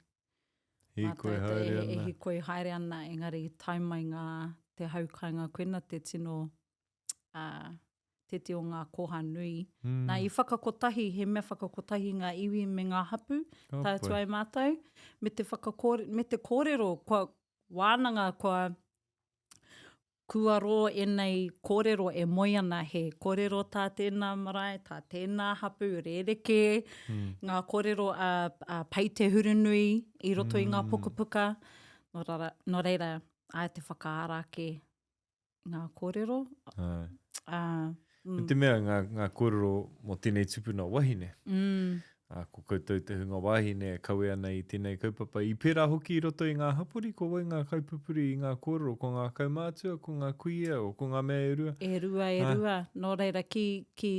Hīkoi haere ana. E, e hīkoi haere ana, engari tae mai ngā, te hau kainga koina te tino ā, tētehi o ngā koha nui. Mm. Nā, i whakakotahi, he mea whakakotahi ngā iwi me ngā hapu, tae atu ai mātou, me te, whakakōre, me te kōrero, kua wānanga, kua, Kua rō ēnei kōrero e moe ana, he kōrero tā tēnā marae, tā tēnā hapū, rerekē ngā kōrero a, a Pei Te Hurunui i roto i ngā pukapuka. Nō rara, nō reira, āe te whakaara ake ngā kōrero. Āe. Ā, mm. Me te mea, ngā, ngā kōrero mō tēnei tupuna wahine. Mm. Ā, ko koutou te hunga wāhine e kawe ana i tēnei kaupapa. I pērā hoki i roto i ngā hapori, ko wai ngā kaipupuri i ngā kōrero, ko ngā kaumātua, ko ngā kuia, o ko ngā mea e rua? E rua, e rua. Nō reira, ki, ki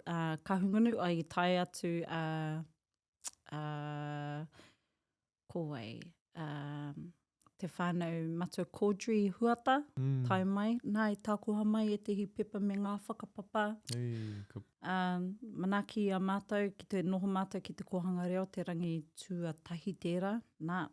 uh, Kahungunu, i tae atu a, uh, uh, ko wai, um, te whānau Matua Corddry Huata, mm. tae mai, nā i tākoha mai ētehi pepa me ngā whakapapa. Ei, ka... Um, manaaki a mātou, ki te noho mātou ki te kōhanga reo, te rangi tuatahi tērā, nā,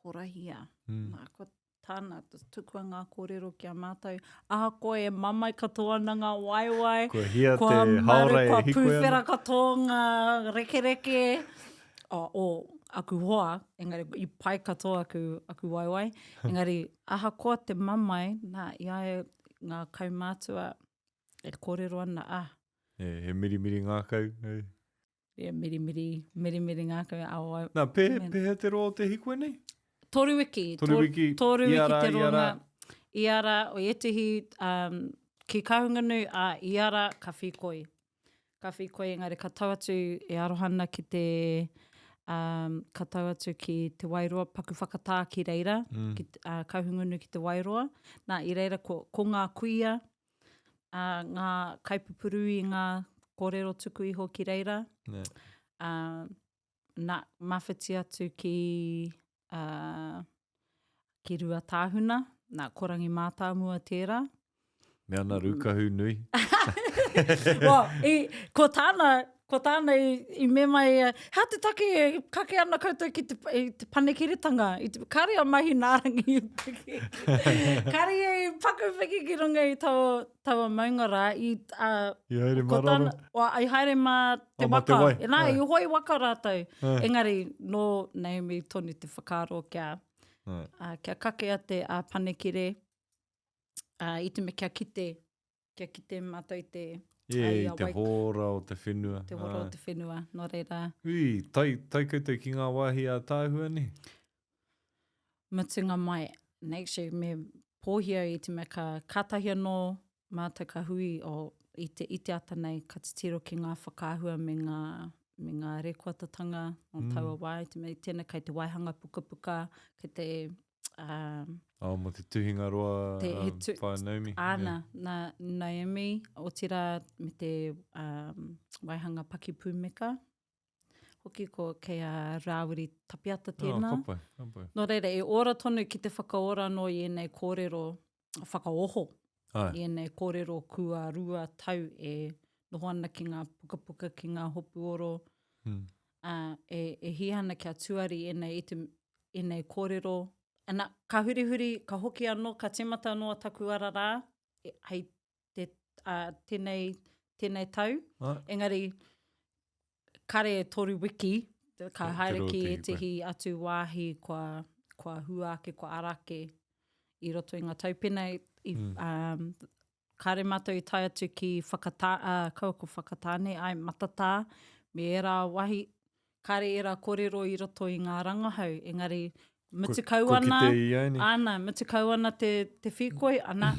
horahia. Mm. Nā, ko tāna, tukua ngā kōrero ki a mātou. Ahakoa e mamae katoa ana ngā waewae, Kua hia kua te maru, haora e kua hikoi ana. pūwhera katoa ngā rekereke o, o aku hoa, engari i pai katoa aku, aku waewae. Engari ahakoa te mamae, nā, i a ia ngā kaumātua e kōrero ana, ah. He, he mirimiri ngākau, e. Ia, mirimiri, mirimiri ngākau, awa. Nā, pē, pēhea te roa o te hikoi nei? Toru wiki. Toru wiki, toru ia wiki rā, te ia roanga. rā. Ia rā, o ētehi um, ki Kahungunu, ā, ia rā ka whīkoi. Ka whīkoi, engari ka tau atu e aroha ana ki te, um, ka tau atu ki Te Wairoa, paku whakatā ki reira, mm. ki uh, Kahungunu ki Te Wairoa. Nā, i reira ko, ko ngā kuia, ā, ngā kaipupuru i ngā kōrero tuku iho ki reira. Yeah. Ā, nā, mawhiti atu ki, ā, ki Ruatāhuna, nā, ko Rangi Mātāmua tērā. Me ana rūkahu nui. well, i, ko tāna, ko tāna i, i me mai, eh, hea te take e kake ana koutou ki te, i te panekiretanga, i te, kare a Mahinaarangi i piki. kare i paku piki ki runga i taua, taua maunga rā, i, uh, I haere ko mā raro. tāna, wa, i haere mā te Oh, mā te waka. wai. E, nā, Ai. i hoe waka rātou. Ai. Engari, nō Naomi tonu te whakaaro kia, Ai. uh, kia kakea te uh, panekire, uh, i te mea kia kite, kia kite mātou i te... Yeah, ai, i a te wai- hōra o te whenua. Te hōra o Āe. te whenua, nō reira. Ui, tae, tae koutou ki ngā wāhi ātaahua nei? Mutunga mai, actually, me pōhi au i te mea ka, kātahi anō mātou ka hui o, i te, i te ata nei, ka titiro ki ngā whakaahua me ngā, me ngā rekoatatanga o taua wā, i te mea, tēnā kei te waihanga pukapuka, kei te Um, oh, mo te tuhinga roa te, he tu, um, wha Naomi. Āna, yeah. nā Naomi, otirā me te um, waihanga pakipūmeka. Hoki ko kei a Rāwiri Tapiata tēnā. Oh, ka pai, ka pai. Nō reira, e ora tonu ki te whakaora anō i ēnei kōrero whakaoho. Ai. I ēnei kōrero kua rua tau e noho ana ki ngā pukapuka, ki ngā hopuoro. Hmm. Uh, e, e hia ana kia tuari ēnei i te, ēnei kōrero. Ana, ka hurihuri, ka hoki anō, ka tīmata anō a taku ara rā, e, hei te, uh, tēnei, tēnei tau. Ai. Engari, kare e toru wiki, ka Te haere roa ki te hikoi. ētehi atu wāhi kua, kua hua ake, kua ara ake i roto i ngā tau. Pēnā i, mm. um, kāre mātou i tae atu ki Whakatā, uh, kaua ko Whakatāne, ai, Matatā, me ērā wahi, kāre ērā kōrero i roto i ngā rangahau, engari mutu kau Kua ana, kite i ai nei. ana, mutu kau ana te, te whīkoi, ana,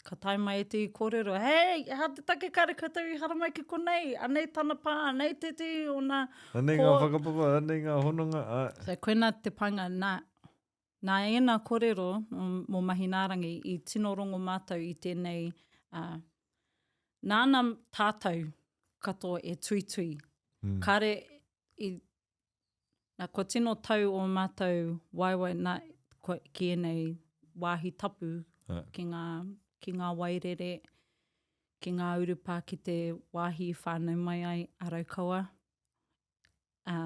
ka tae mai ētehi kōrero, hei, he aha te take kāre koutou i haramai ki konei, anei tana pā, anei tētehi ōna Anei kō. ngā whakapapa, anei ngā hononga, āe. So, koina te painga, nā, Nā ēnā korero mō Mahinaarangi i tino rongo mātou i tēnei, ā, nāna tātou katoa e tuitui. Mm. Kāre i, nā, kua tino tau ō mātou waewae nā, kua, ki ēnei wāhi tapu, Ai. ki ngā, ki ngā wairere, ki ngā urupā, ki te wāhi i whānau mai ai a Raukawa. Ā,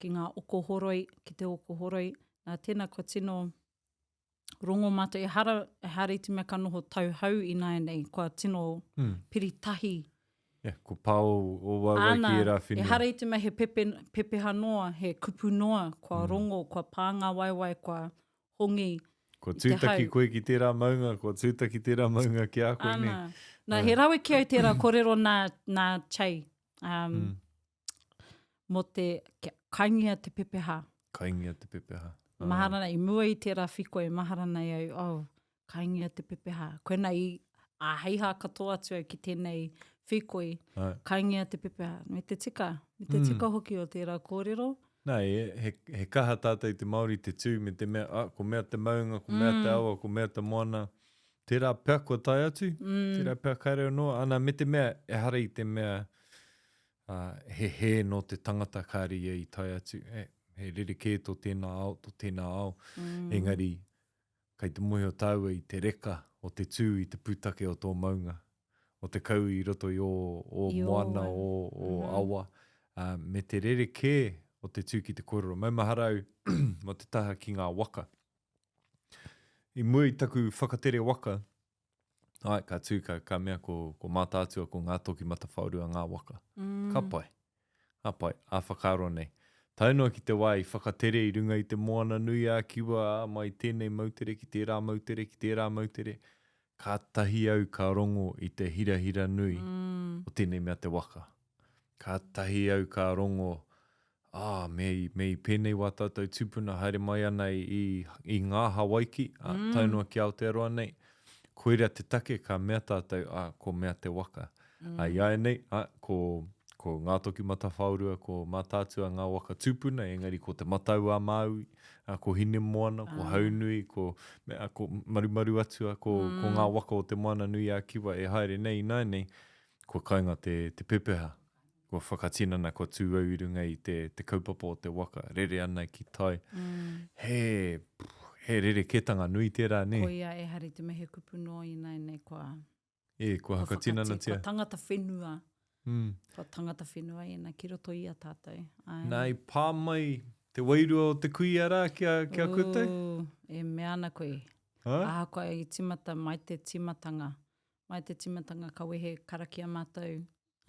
ki ngā oko horoi, ki te oko horoi. Nā tēnā kua tino rongo mātou, ehara, ehara i te mea ka noho tauhou ināianei, kua tino mm. piri tahi. Yeah, ko pā o, o waewae ki ērā whenua. Ehara i te mea he pepe, pepeha noa, he kupu noa, kua mm. rongo, kua pā ngā waewae, kua hongi. Kua tūtaki koe ki tērā maunga, kua tūtaki tērā maunga ki a koe, nē. Ana. Nā, he rawe ki au tērā kōrero nā, nā Chey, um, mm. mō te, kia, kaingia te pepeha. Kaingia te pepeha. Mahara nei, i mua i tērā whikoi, mahara nei au, oh, kaingia te pepeha. Koina i āheiha katoa atu au ki tēnei whīkoi, kaingia te pepeha. Me te tika, me te tika mm. hoki o tērā kōrero. Nā, he, he, he kaha tātou te Māori te tū me te mea, ah, ko mea te maunga, ko mea mm. te awa, ko mea te moana. Tērā pea kua tae atu, mm. tērā pea kāre anō. Ana, me te mea, ehara i te mea, uh, he hē nō te tangata kāre ia i tae atu. He, he rerekē tō tēnā ao, tō tēnā ao. Mm. Engari, Kei te mōhio tāua i te reka o te tū i te pūtake o tō maunga, o te kau i roto i ō, ō moana, ō, ō awa, ā, me te rerekē o te tū ki te kōrero. Maumahara au mō te taha ki ngā waka. I mua i taku whakatere waka, āe, ka tū, ka, ka mea ko, ko Mātaatua, ko Ngātokimatawhaorua ngā waka. Ka pai. Ka pai, ā whakaaro nei. Tae noa ki te wā i whakatere i runga i te moana nui ā Kiwa, ā, mai tēnei moutere ki tērā moutere, ki tērā moutere, kātahi au ka rongo i te hirahira nui o tēnei mea te waka. Kātahi au ka rongo, ā, me i, me i pēnei wā tātou tūpuna haere mai ana i, i, i ngā Hawaiki, ā, tae noa ki Aotearoa nei, koira te take ka mea tātou, ā, ko mea te waka. Ā, iāianei, ā, ko, ko Ngātokimatawhaorua, ko Mātaatua ngā waka tūpuna, engari ko Te Matau-a-Māui, ā, ko Hinemoana, ko Haunui, ko, me, ā, ko Marumaruatua, ko, ko ngā waka o Te Moana-nui-a-Kiwa e haere nei ināianei, kua kainga te, te pepeha, kua whakatinana, kua tū au i runga i te, te kaupapa o te waka, rere ana ki tai. He, he rerekētanga nui tērā, nē? Koia, ehara i te mea he kupu noa ināianei kua, E, kua whakatinanatia. Kua tangata whenua. Mm. Kua tangata whenua ena ki roto i a tātou. Ai. Nā, i pā mai te wairua o te kuia rā ki a, ki a koutou? Ooh, e mea ana koe. Ha? Ahakoa i timata mai te timatanga. Mai te timatanga ka wehe karakia mātou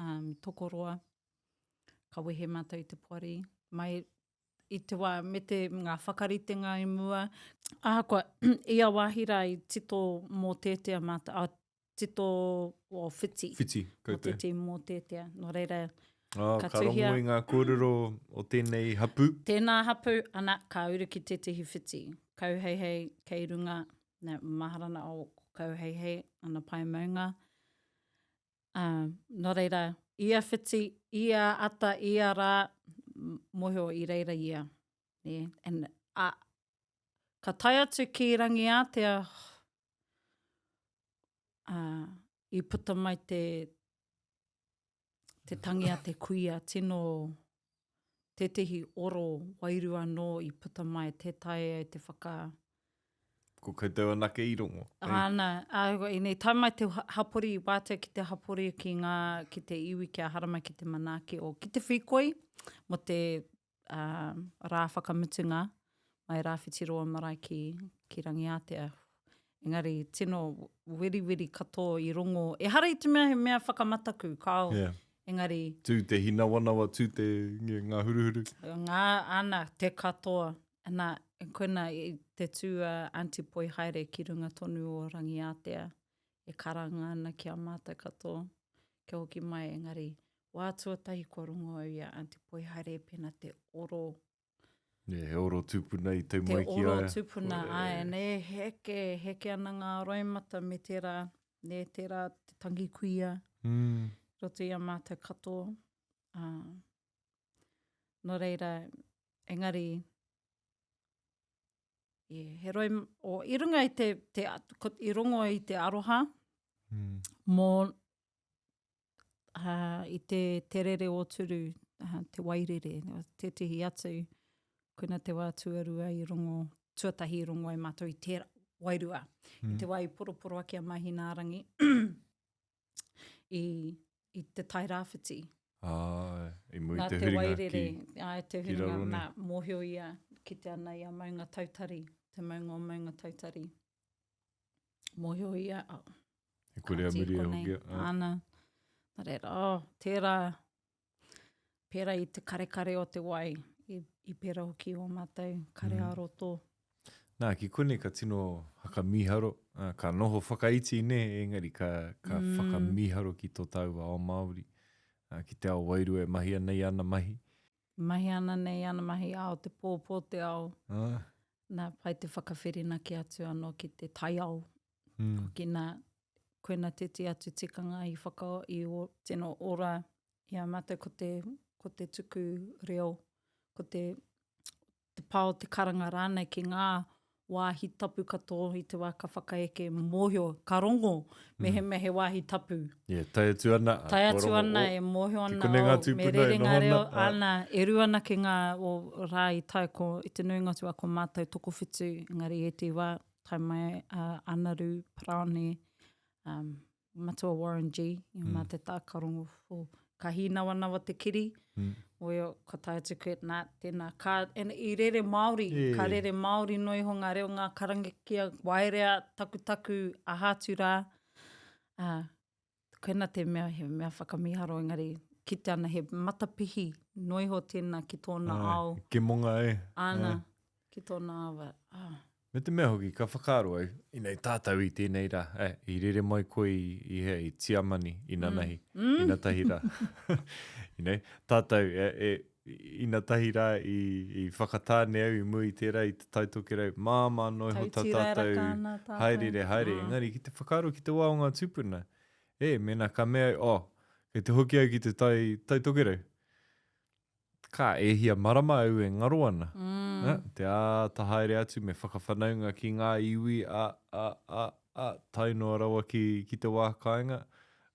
um, tokoroa. Ka wehe mātou i te poari. Mai i te wā me te ngā whakaritenga i mua. Ahakoa, ia wāhi rā i tito mōteatea mātou, a, tito o whiti. Whiti, koutou. Mō te mōteatea. Nō reira, Oh, ka ka tuhia. rongo i ngā kōrero o tēnei hapū. Tēnā hapū, ana, ka uru ki tētehi whiti. Kauheihei kei runga, nā, mahara ana o Kauheihei, ana pae maunga. Ā, nō reira, ia whiti, ia ata, ia rā, mōhio i reira ia. Nē, and, ā, ka tae atu ki Rangiātea, ā, i puta mai te, te tangi a te kuia, tino tētehi oro wairua anō i puta mai, tē taea e te whaka... Ko koutou anake i rongo. Āna, ā, ēnei, tae mai te hapori, wātea ki te hapori, ki ngā, ki te iwi, kia haramai ki te manaaki o, ki te whīkoi, mō te ā, rā whakamutunga, mai Rāwhitiroa marae ki, ki Rangiātea. Engari, tino weriweri katoa i rongo. Ehara i te mea he mea whakamataku, kāo. Yeah. Engari... Tū te hinawanawa, tū te ngā huruhuru. Ngā, ana, te katoa. Ana, koina i te tū a Aunty Poi haere ki runga tonu o Rangiātea e karanga ana ki a mātou katoa kia hoki mai, engari, wā tuatahi kua rongo au i a Aunty Poi haere pēnā te oro Yeah, he oro tūpuna i tau mai ki a ia. Te oro tūpuna, āe, nē, heke, heke ana ngā roimata me tērā, nē, tērā te tangi kuia, mm. roto i a mātou katoa. Uh, nō reira, engari, yeah, he roi, o, i runga i te, te, ko, i rongo i te aroha, mm. mō, uh, i te, te rere o turu, uh, te wairere, tētehi atu, koina te wā tuarua i rongo, tuatahi i rongo ai mātou i te wairua. Mm. I te wā i poroporo ake a Mahinārangi i, i te tai rāwhiti. Ah, i mua i te huringa wairere, ki, ai, te huringa, nā, mōhio ia, kite ana i a Maunga Tautari, te maunga o Maunga Tautari. Mōhio ia, oh, He kore a muri e hoki. Ana. Nā reira, oh, tērā, pērā i te karekare o te wai, i, i pērā hoki o mātou kare mm. ā-roto. Nā, ki konei ka tino whakamīharo, ā, ka noho whakaiti nē, engari ka, ka mm. whakamīharo ki tō tāua ao Māori, ā, ki te ao wairua e mahia nei ana mahi. Mahi ana nei ana mahi, ao te pō, pō te ao. Ā. Nā, pai te whakawhirinaki atu anō ki te taiao. Mm. Hoki nā, koina tētehi atu tikanga i whaka, i o, tino ora i a mātou ko te, ko te tuku reo, ko te te pā o te karanga rānei ki ngā wāhi tapu katoa i te wā ka whakaeke mōhio, ka rongo mehemea he wāhi tapu. Yeah, tae atu ana. Tae atu ana e mōhio ana, oh, me rere ngā reo, ana, e rū ana ki ngā o rā i tae ko, i te nuinga o te wā ko mātou tokowhitu, engari ētehi wā tae mai a Anaru Paraone, um, Matua Warren G, i mm. mā te tākarongo, oh, ka hīnawanawa te kiri, mm. oio, ka tae atu koe, nā, tēnā, ka, and, i rere Māori, yeah. ka rere Māori no iho ngā reo, ngā karangakia, waerea, takutaku, aha atu rā. Uh, koina te mea, he mea whakamiharo, engari, kite ana he matapihi no iho tēnā ki tōna Ai, ao. Ke monga e. Ana, ki tōna ao. Ah. Me te mea hoki, ka whakaaro au, inei tātou i tēnei rā, eh, i rere mai koe i, i hea, i Tiamani, inanahi, mm. inatahi rā. Inei, tātou, e, e, inatahi rā i, i Whakatāne au i mua i tērā i Te Tai Tokerau, māmā noa iho tā tātou haerere haere. Mm. Engari, ki te whakaaro ki te wā o ngā tūpuna, e, mēnā ka mea au, oh, kei te hoki au ki te Tai, tai Tokerau. Ka e hia marama au e ngaro ana. Mm. A, te āta haere atu me whakawhanaunga ki ngā iwi, a, a, a, a, tae noa rawa ki, ki te wā kāinga.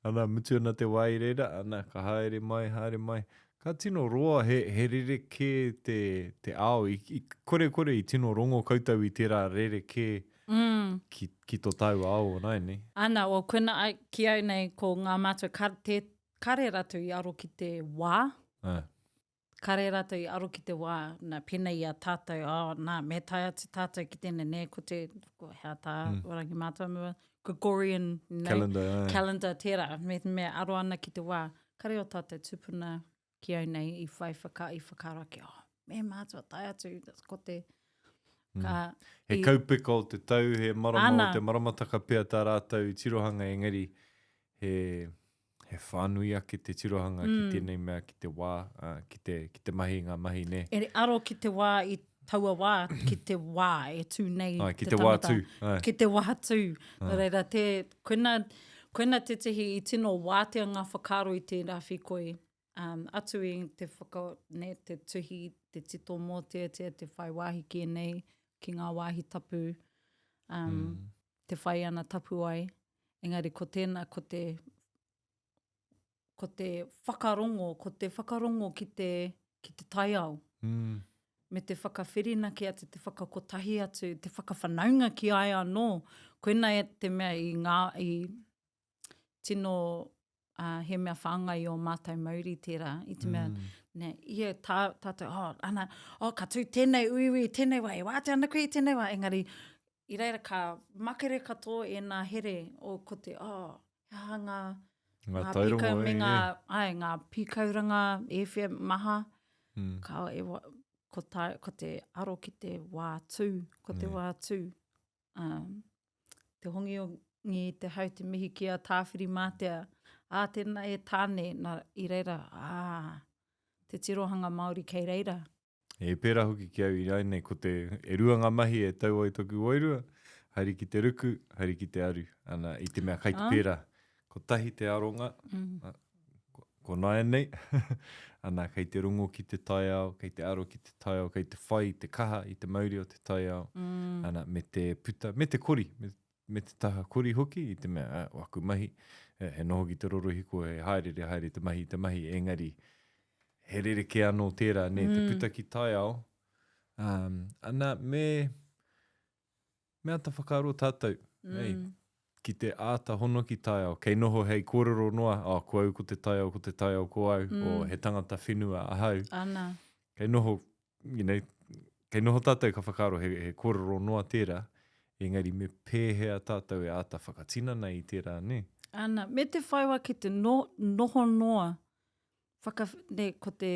Ana, mutu ana te wā i reira, ana, ka haere mai, haere mai. Ka tino roa, he, he rerekē te, te ao. I, i, korekore i tino rongo koutou i tērā rerekē mm. ki, ki tō tāua ao o nāianei. Ana, o koina, ai, ki au nei, ko ngā mātua, ka, te, Kare ratou i aro ki te wā. Ā. Kare ratou i aro ki te wā, na, pēnei i a tātou, oh, nā, me tae atu tātou ki tēnei, nē, ko te, ko hea tā mm. Rangi Mātāmua, Gregorian, you know, calendar, ā. calendar tērā, me, me aro ana ki te wā. Kare o tātou tupuna ki au nei i whai whaka, i whakaaro ake, oh, me mātua tae atu, ko te, mm. ka, He i, kaupeka o te tau, he marama ana, o te maramataka pea tā rātou tirohanga, engari he, he whānui ake te tirohanga mm. ki tēnei mea, ki te wā, uh, ki, te, ki te mahi i ngā mahi, nē. E aro ki te wā i taua wā, ki te wā e tū nei ai, ki te, te wā tū. Ai. Ki te wā tū. Nō reira, te, koina, koina tētehi i tino wātea ngā whakaaro i tērā whīkoi. Um, atu i te whaka, ne, te tuhi, te tito mōteatea, te whai wāhi ki ēnei, ki ngā wāhi tapu, um, mm. te whai ana tapuwae. Engari ko tēnā, ko te, ko te whakarongo, ko te whakarongo ki te, ki te taiao. Mm. Me te whakawhirinaki atu, te whakakotahi atu, te whakawhanaunga ki a ia anō. Koina e te mea i ngā, i tino, uh, he mea whāngai i ō mātou mauri tērā, i te mea, mm. ne, ia tā, tātou, oh, ana, oh, ka tū tēnei uiui, tēnei wā, e wātea ana koe i tēnei wā, engari, I reira ka makere katoa ēnā here o ko te, oh, he aha ngā, ngā, ngā pīkau me ngā, ai, ngā pīkauranga e whea maha. Mm. Ka, e, ko, tā, ko te aro ki te wā tū, ko te yeah. wā tū. Um, te hongi o ngi te hau te mihi ki a Tāwhirimātea. Ā, tēnā e Tāne, nā, i reira, ā, te tirohanga Māori kei reira. E pērā hoki ki au ināianei, ko te, e rua ngā mahi e tau ai toku wairua, haere ki te ruku, haere ki te aru, ana, i te mea kai te ah. pērā. Kotahi te aronga, mm. ko, ko nāianei, ana, kei te rongo ki te taiao, kei te aro ki te taiao, kei te whai i te kaha, i te mauri o te taiao, mm. ana, me te puta, me te kori, me, me te taha kori hoki, i te mea, ah, waku mahi, he, he noho ki te rorohiko, he haerere haere te mahi, te mahi, engari, he rerekē anō tērā, nē, mm. te puta ki taiao. Um, ana, me, me ata whakaaro tātou, mm. hey, ki te āta hono ki taiao, kei noho hei kōrero noa, oh, ko au ko te taiao, ko te taiao ko au, mm. o he tangata whenua ahau. Ana. Kei noho, you know, kei noho tātou ka whakaaro he, he kōrero noa tērā, engari me pēhea tātou e āta whakatinana i tērā, nē? Ana, me te whaiwa ki te no, noho noa, whaka, ne, ko te,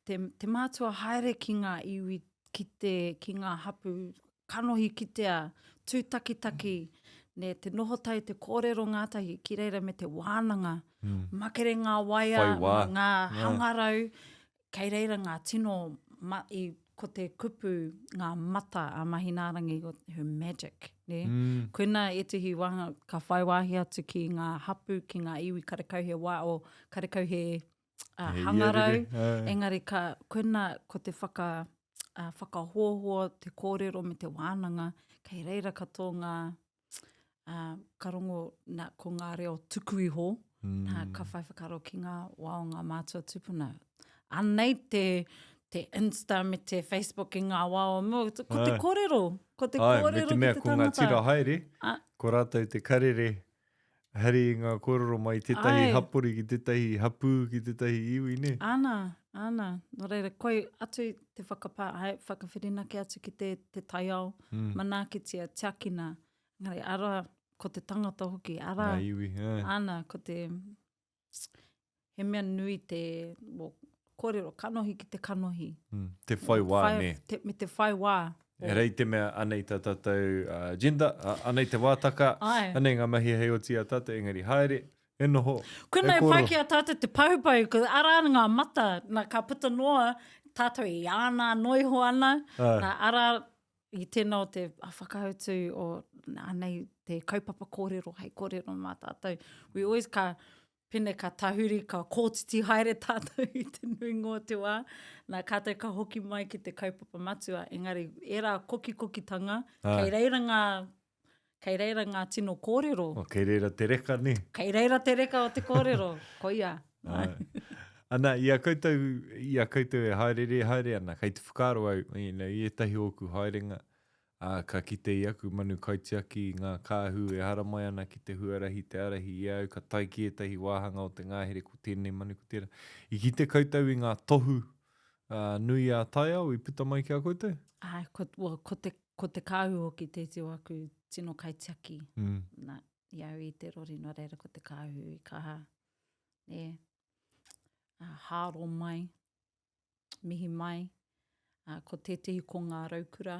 te, te mātua haere ki ngā iwi, ki, te, ki ngā hapu. kanohi kitea, tūtakitaki, nē, te noho tahi, te kōrero ngātahi ki reira me te wānanga. Mm. Makere ngā waea, ngā hangarau, kei reira ngā tino, ma, i, ko te kupu ngā mata a Mahinārangi, her magic, nē. Mm. Koina ētehi wāhanga ka whai wāhi atu ki ngā hapu, ki ngā iwi karekau he wā, o karekau he uh, hangarau, engari ka, koina ko te whaka, uh, whakahoahoa te kōrero me te wānanga, kei reira katoa ngā, uh, ka rongo nā, ko ngā reo tuku iho, mm. nā, ka whai whakaaro ki ngā wā o ngā mātua tupuna. Anei te, te Insta me te Facebook i ngā wā o mua, ko te kōrero, ko te Ai, kōrero me te mea, ki te ko ngā tira haere, ko rātou te karere hari i ngā kōrero mai tētahi Ai. hapori ki tētahi hapū, ki tētahi iwi, nē? Ana, ana. Nō reira, koi atu te whakapā, hai, whakawhirinaki atu ki te, te taiao, mm. manaakitia, tiakina. Engari, ara, ko te tangata hoki, ara. Ngā iwi, ē. Ana, ko te, he mea nui te, well, kōrero kanohi ki te kanohi. Mm, te whai wā, whai, nē. Te, me te whai wā. E rei te mea, anei tā tātou uh, agenda, uh, anei te wātaka, Ai. anei ngā mahi hei oti a tātou, engari haere, e noho, Koinā e pai ki a tātou te pahupahu, ko arā ngā mata, nā, ka puta noa tātou i āna anō iho ana, nā, arā i tēnā o te whakautu o anei te kaupapa kōrero hei kōrero mā tātou. We always ka, pene ka tahuri, ka kōtiti haere tātou i te nuinga o te wā, nā, kātahi ka hoki mai ki te kaupapa matua, engari ērā kokikokitanga, kei reira ngā, kei reira ngā tino kōrero. Oh, kei reira te reka, nē? Kei reira te reka o te kōrero, koia. Ai. Ana, i a koutou, i a koutou e haereere haere ana, kei te whakaaro au, you know, i ētahi o ōku haerenga, ā, ka kite i aku manu kaitiaki i ngā kāhu e haramai ana ki te huarahi te ārahi i a au, ka tae ki ētahi wāhanga o te ngahere ko tēnei manu, ko tērā. I kite koutou i ngā tohu ā, nui ā-taiao i puta mai ki a koutou? Āe, ko, well, ko te, ko te kāhu hoki tēti o aku tino kaitiaki. Mm. Nā, i au i te rori, nō reira ko te kāhu i kaha, nē, ā, hāro mai. mihi mai. Uh, ko tētehi ko ngā raukura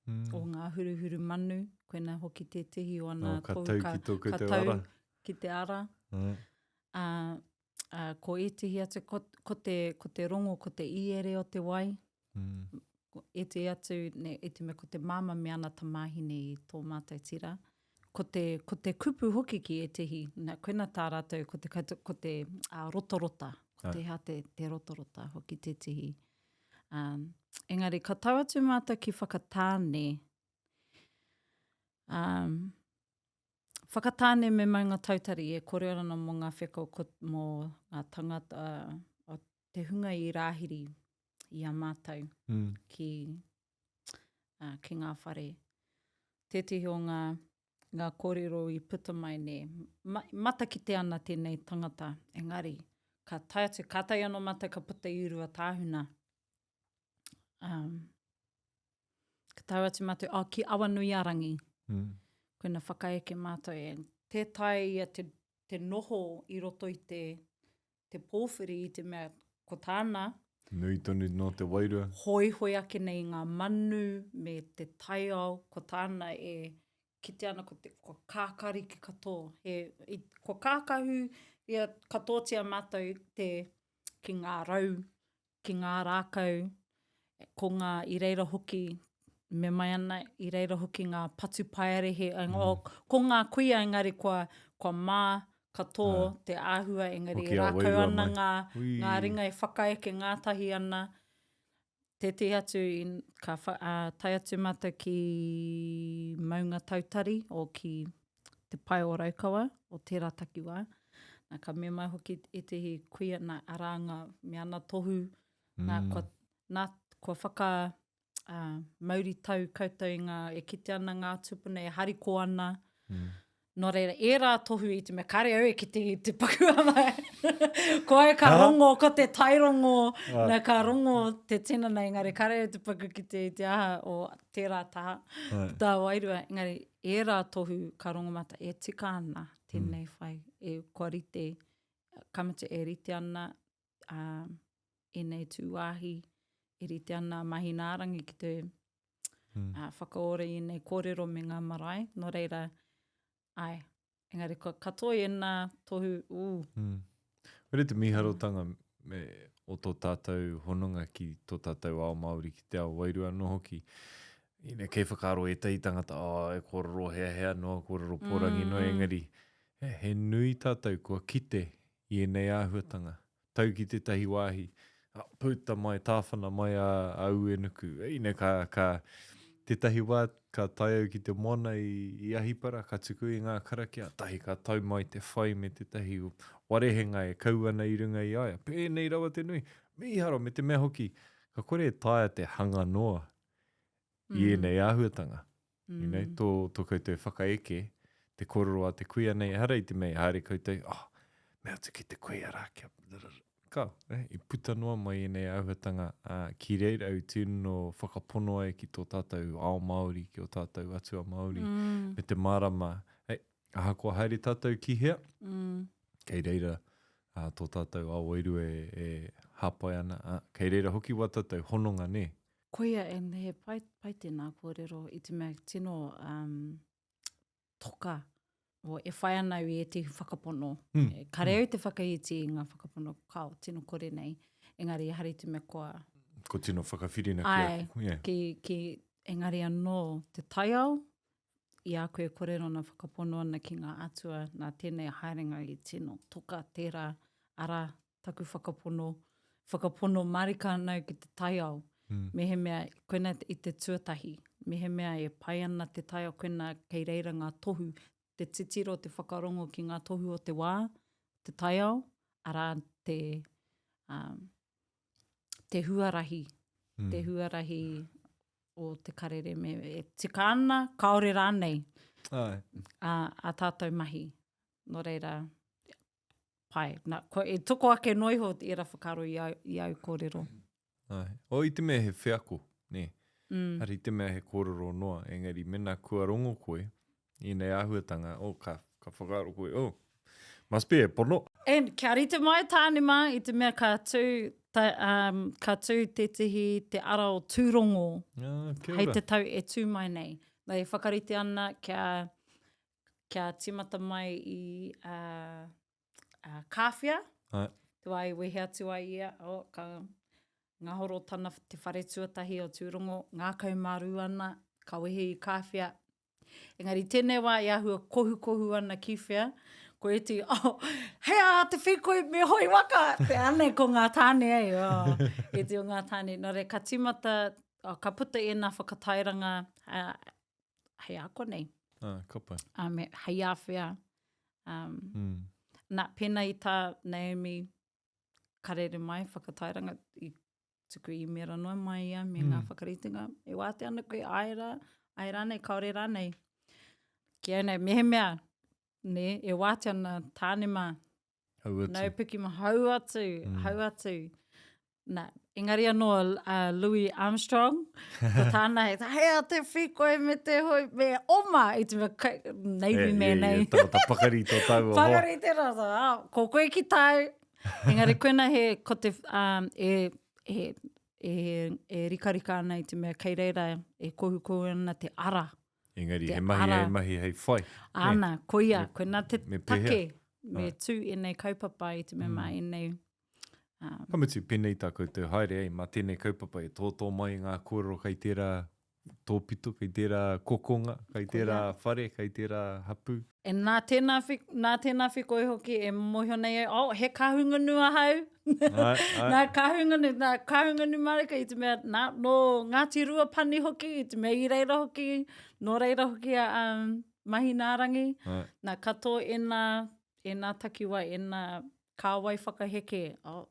mm. o ngā huruhuru manu, koina hoki tētehi o ana oh, ka tau ka, ki, ka tau ara. ki te ara. Mm. Uh, uh, ko ētehi atu, ko, ko, te, ko te rongo, ko te iere o te wai. Mm. Ko ētehi atu, ne, i te mea ko te māma me ana tamāhine i tō mātou tira. Ko te, ko te kupu hoki ki ētehi, na, koina tā rātou, ko te, ko te uh, rotorota, ko te hea te, te rotorota hoki tētehi. Um, engari, ka tau atu mātou ki Whakatāne, um, Whakatāne me Maunga Tautari e kore ana mō ngā wheko ko, mō ngā tangata, uh, te hunga i rāhiri i a mātou mm. ki, uh, ki ngā whare. Tētehi o ngā, ngā kōrero i puta mai nē, ma, matakite ana tēnei tangata, engari, ka tae atu, kātahi anō mātou ka puta i Ruatāhuna. Um, ka tau atu mātou, oh, ki Awanuiarangi. Mm. Koina whakaeke mātou e. Tē taea ia te, te noho i roto i te, te pōwhiri i te mea ko tāna. Nui tonu nō te wairua. Hoihoi ake nei i ngā manu me te taiao, ko tāna e kite ana ko te, kua kākariki katoa. He, i, kua kākahu ia katoatia mātou te, ki ngā rau, ki ngā rākau, ko ngā, i reira hoki, me mai ana, i reira hoki ngā patupaiarehe, mm. o, ko ngā kuia engari kua, kua mā katō ah. te āhua, engari e rākau ana ngā, ngā ringa e whakaeke ngātahi ana. Tētehi atu, ka wha, uh, tae atu mātou ki Maunga Tautari, o ki te pae o Raukawa, o tērā takiwā. Nā, ka mea mai hoki ētehi kuia, nā, arā ngā, me ana tohu, mm. nā, kua, nā, kua whaka uh, mauri tau koutou i ngā, e kite ana ngā tupuna, e hariko ana. Mm. Nō reira, ērā tohu i te mea, kare au e kite i te paku ama. ko au ka rongo, ko te tairongo, ah. nā, ka rongo te tinana, engari kare au te paku kite i te aha o tērā taha, tā wairua. Engari, ērā tohu ka rongo mātou, e tika ana tēnei mm. whai, e kua rite, ka mutu e rite ana uh, ēnei tūwāhi, e rite ana Mahinārangi ki te... mm. uh, whakaora i ēnei kōrero me ngā marae. Nō reira, ai, engari ko katoa i ēnā tohu, ū. Mm. Where te mīharotanga me, o tō tātou hononga ki tō tātou ao Māori, ki te ao wairua anō hoki. Ina, kei whakaaro ētahi tangata, oh, e kōrero heahea noa, kōrero pōrangi mm. noa, engari, he, he nui tātou kua kite i ēnei āhuatanga. Tau ki tētahi wāhi, puta mai, tāwhana mai a, a Uenuku. Ina ka, ka, tētahi wā ka tae au ki te moana i, i Ahipara, ka tuku i ngā karakia, tahi ka tau mai te whai me tētahi warehenga e kau ana i runga i a ia. Pēnei rawa te nui. Mīharo, me te mea hoki, ka kore e taea te hanga noa i mm. ēnei āhuatanga. Mm. You know, tō, tō koutou whakaeke, te kōrero a te kuia nei, ehara i te mea i haere koutou, oh, me atu ki te kuia rā, kia... Ka, eh, i puta noa mai ēnei āhuatanga, ā, ki reira au tino whakapono ai ki tō tātou ao Māori, ki ō tātou atua Māori, mm. me te mārama, hey, ahakoa haere tātou ki hea, mm. kei reira ā, tō tātou ao wairua e, e hāpai ana, ā, kei reira hoki wā tātou hononga, nē? Koia, and he pai, pai tēnā kōrero i te mea tino um, toka o, e whai ana au i ētehi whakapono. Mm. E, kare mm. au te whakaiti i ngā whakapono, kao, tino kore nei. Engari, ehara i te mea kua... Ko tino whakawhirinaki. Ai, yeah. ki, ki, engari anō te taiao, i a koe kōrero ana whakapono ana ki ngā atua, nā tēnei haerenga i tino toka tērā ara taku whakapono, whakapono marika ana au ki te taiao. Mm. Mehemea, koina i te tuatahi, mehemea e pai ana te taiao, koina kei reira ngā tohu, te titiro, te whakarongo ki ngā tohu o te wā, te taiao, arā te, um, te huarahi, mm. te huarahi o te karere me e tika ana, kāore rānei Ai. A, a tātou mahi. Nō reira, pai. Na, ko, e toko ake noa iho ērā whakaaro i au, i au kōrero. Ai. O, i te mea he wheako, nē. Mm. Hari i te mea he kōrero noa, engari mena kua rongo koe i ēnei āhuatanga, oh, ka, ka whakaaro koe, oh, must be e pono. And kia rite mai tāne mā, i te mea ka tū, ta, um, ka tū tētehi te ara o Tūrongo ah, kia hei te tau e tū mai nei. Nā, e whakarite ana kia, kia tīmata mai i uh, uh, Kāwhia, Ai. te wā i wehe atu ai ia, oh, ka ngahoro tana te whare tuatahi o Tūrongo, ngākau mārū ana, ka wehe i Kāwhia, Engari tēnei wā i āhua kohukohu ana ki whea, ko ētehi, oh, hei aha te whīkoi me hoi waka, te ane ko ngā tāne ei, oh, ētehi o ngā tāne. Nō reira, ka tīmata, oh, ka puta ēnā whakatairanga uh, hei a konei. Ah, ka pai. Uh, me, hei a whea. Um, mm. Nā, pēnā i tā Naomi karere mai, whakatairanga, i tuku īmēra noa mai ia me mm. ngā whakaritenga. E wātea ana koe, āe rā, āe rānei, kāore rānei. Ki au nei, mehemea, nē, e wātea ana tāne mā. Hau atu. Nau piki ma, hau atu, mm. hau atu. Nā, engari anō a uh, Louis Armstrong, ko tāna he, hei a te whikoi me te hoi, me oma, i te mea, Navy yeah, man, yeah, nei. Yeah, tangata pakari tō taua hoa. Pakari te rā, ah, ko koe ki tāu, Engari koina he, ko te, um, e, e, e, e rikarika ana i te mea kei reira e kohukohu ana te ara. Engari te he mahi ara. hei mahi hei whai. Ana, koia, koina te me pēhea? take me tū ēnei kaupapa i te mea mā ēnei. Um, Ka mutu, pēnei tā koutou haere, ei, mā tēnei kaupapa e tōtō mai ngā kōrero kei tērā tōpito, kei tērā kokonga, kei tērā whare, kei tērā hapū. E nā tēnā, nā tēnā whikoi hoki e mōhio nei au, oh, he Kahungunu ahau. Ai, ai. Nā Kahungunu, nā Kahungunu marika i te mea, nā, nō Ngāti Ruapani hoki, i te mea i reira hoki, nō reira hoki a um, Mahinārangi. Ai. Nā, katoa ēnā, ēnā takiwā, ēnā kāwai whakaheke, oh,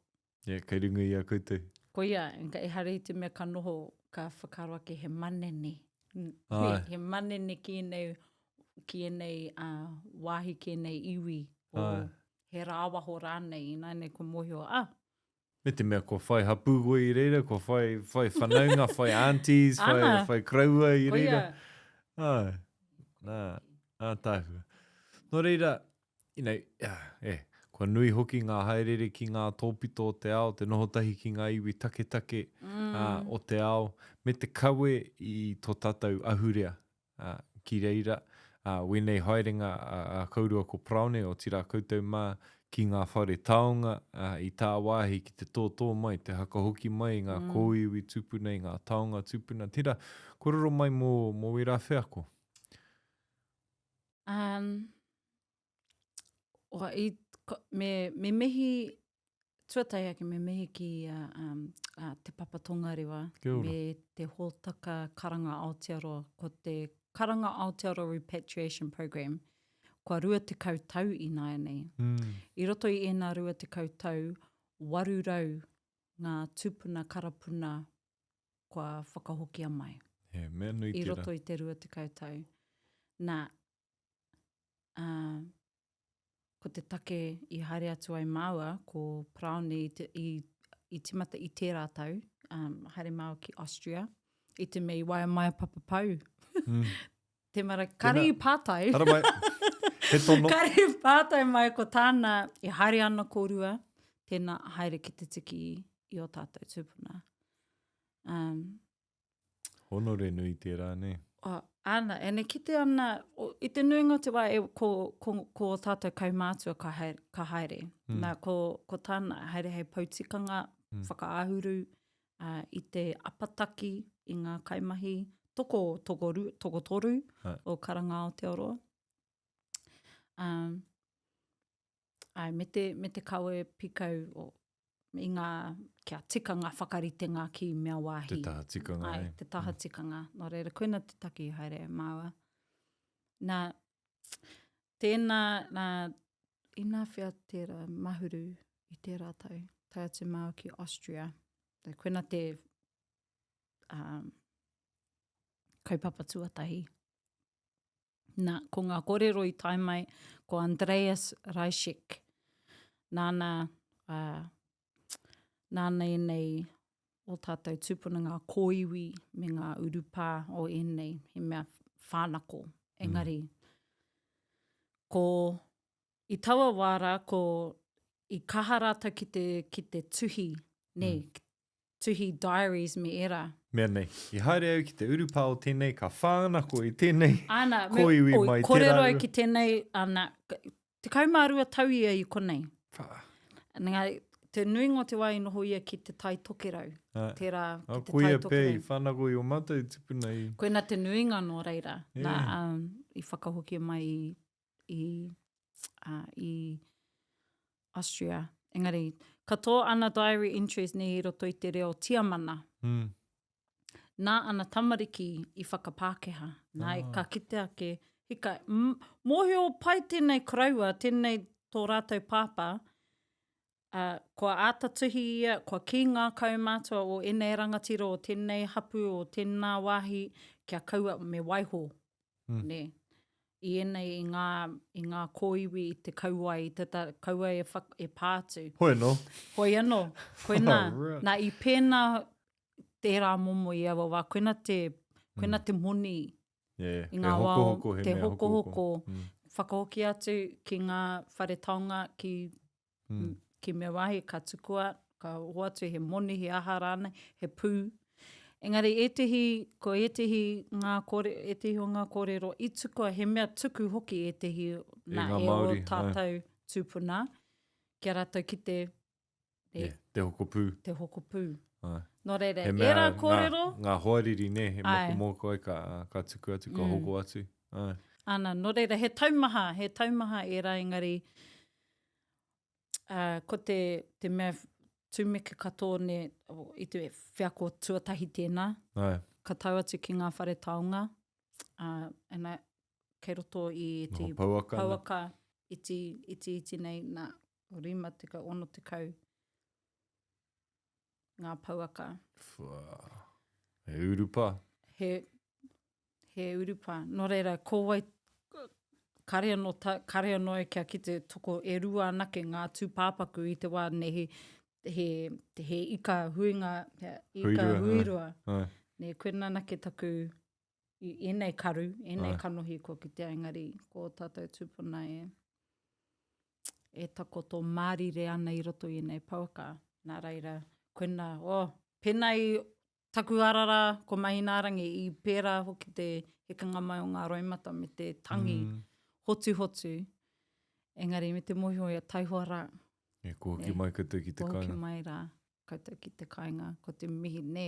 Yeah, kei runga i a koutou. Koia, ehara i te mea ka noho, ka whakaaro ake he manene. Ai. He, he manene ki ēnei, ki ēnei uh, wāhi, ki ēnei iwi, o, Ai. he rāwaho rānei, ināianei kua mōhio, ah, Me te mea kua whai hapū koe i reira, kua whai, whai whanaunga, whai aunties, whai, Ana. whai koroua i reira. koia. Ai, nā, ātaahua. Nō reira, you know, eh, kua nui hoki ngā haereere ki ngā tōpito o te ao, te noho tahi ki ngā iwi taketake, mm. mm. o te ao, me te kawe i tō tātou ahurea uh, ki reira, uh, wēnei haerenga a, a kourua ko Paraone, otirā koutou mā, ki ngā whare taonga uh, i tāwāhi ki te tōtō mai, te hakahoki mai i ngā mm. kōiwi tupuna, i ngā taonga tupuna. Tērā, kōrero mai mō, mō wērā wheako. Um, o, i, ko, me, me mihi, tuatahi ake me mihi ki uh, um, uh, Te Papa Tongarewa me te hōtaka Karanga Aotearoa, ko te Karanga Aotearoa Repatriation Programme, kua 20 tau ināianei. Mm. I roto i ēnā 20 tau, 800 ngā tūpuna karapuna kua whakahokia mai. He mea nui tērā. I roto i te 20 tau. Nā, ā, ko te take i haere atu ai māua, ko Paraone i, te, i, i timata i tērā tau, um, haere māua ki Austria, i te mea i waea mai a Papa Pau. Mm. Te mara, kare i pātai. Hara mai. He tono. Kare i pātai mai ko tāna, e haere ana kōrua, tēnā haere ki te tiki i o tātou tūpuna. Um, Honore nui tērā, nē? Oh, ana, ene kite ana, o, i te nuinga o te wā, e, ko, ko, ko o tātou kaumātua ka haere. Ka haere. Mm. Nā, ko, ko tāna, haere hei poutikanga, mm. whakaahuru, uh, i te apataki, i ngā kaimahi, toko, tokoru, tokotoru Hai. o Karanga Aotearoa. Um, ai, me te, me te kawe pikau o, i ngā, kia tika ngā whakaritenga ki mea wāhi. Te taha tikanga. Ai, te taha mm. tikanga. Nō reira, koina te taki haere māua. Nā, tēnā, nā, inā whea tērā mahuru i tērā tau, tae atu māua ki Austria. Koina te um, kaupapa tuatahi. Nā, ko ngā kōrero i tae mai, ko Andreas Reischek, nāna, ā, nāna ēnei o tātou tūpuna ngā kōiwi me ngā urupā o ēnei, he mea whānako. Engari, mm. ko, i taua wā rā, ko, i kaha rātou ki te, ki te tuhi, nē, mm. tuhi diaries me ērā. Mea nei, i haere au ki te urupā o tēnei, ka whānako i tēnei Ana, me, kōiwi mai tērā. Kōrero au ki tēnei, ana, 12 tau ia i konei. Wha. Nā, te nuinga o te wā i noho ia ki te Tai Tokerau. Ai. Tērā, ki Oh, te Tai koia Tokerau. pea i whānako i o mātou tupuna i. Koina te nuinga nō reira. Yeah. Nā, um, i whakahokia mai i, i, uh, i Austria. Engari, katoa ana diary entries nei i roto i te reo Tiamana. Mm. Nā ana tamariki i whakapākehā. Nā, ah. ka kite ake, hika, mōhio pai tēnei koroua, tēnei tō rātou pāpā, uh, kua āta tuhi ia, kua kī ngā kaumātua o ēnei rangatira, o tēnei hapu, o tēnā wāhi, kia kaua me waiho. Mm. Nē. I ēnei i ngā, i ngā kōiwi i te kauae, i te ta, kaua e, whak, e pā atu. Hoi anō. Hoi anō. Koinā, nā, i pēnā tērā momo i aua wā, koinā te, koinā mm. te moni yeah. i ngā wā o te hokohoko, mm. whakahoki atu ki ngā whare taonga, ki mm. ki mea wāhi, ka tukua, ka hoatu he moni, he aha rānei, he pū. Engari ētehi, ko ētehi ngā kore, ētehi o ngā kōrero i tukua, he mea tuku hoki ētehi nā e o tātou tūpuna, kia rātou ki te, e, yeah, te hoko pū. Te hoko pū. Ai. Nō reira, he mea, ērā kōrero... Ngā, ngā hoariri, nē, he mokomoko ai ka, ka tuku atu, ka mm. hoko atu. Ai. Ana, nō reira, he taumaha, he taumaha ērā, engari, uh, ko te, te mea tūmeke katoa ne, i te wheako tuatahi tēnā. Ai. Ka tau atu ki ngā whare taonga, uh, and I, kei roto i te pouaka, pouaka iti, iti, iti nei, nā, 50, 60 ngā pouaka. Wha. He urupa. He, He urupā. Nō reira, ko wai, kare anō, ta, kare anō e kia kite toko e rua anake ngā tūpāpaku i te wā nei he, he, he ika huinga, he ika Huirua, huirua. Ai. Nē, koina anake taku, i ēnei karu, ēnei Ai. kanohi kua kitea, engari ko ō tātou tūpuna e, e takoto mārire ana i roto i ēnei pouaka. Nā reira, koina, oh, pēnā i. taku ara rā, ko Mahinārangi, i pērā hoki te hekenga mai o ngā roimata me te tangi mm. hotuhotu. Engari, me te mōhio ia taihoa rā. E, ko hoki mai koutou ki te kāinga. Ko hoki mai rā koutou ki te kāinga. Ko te mihi, nē,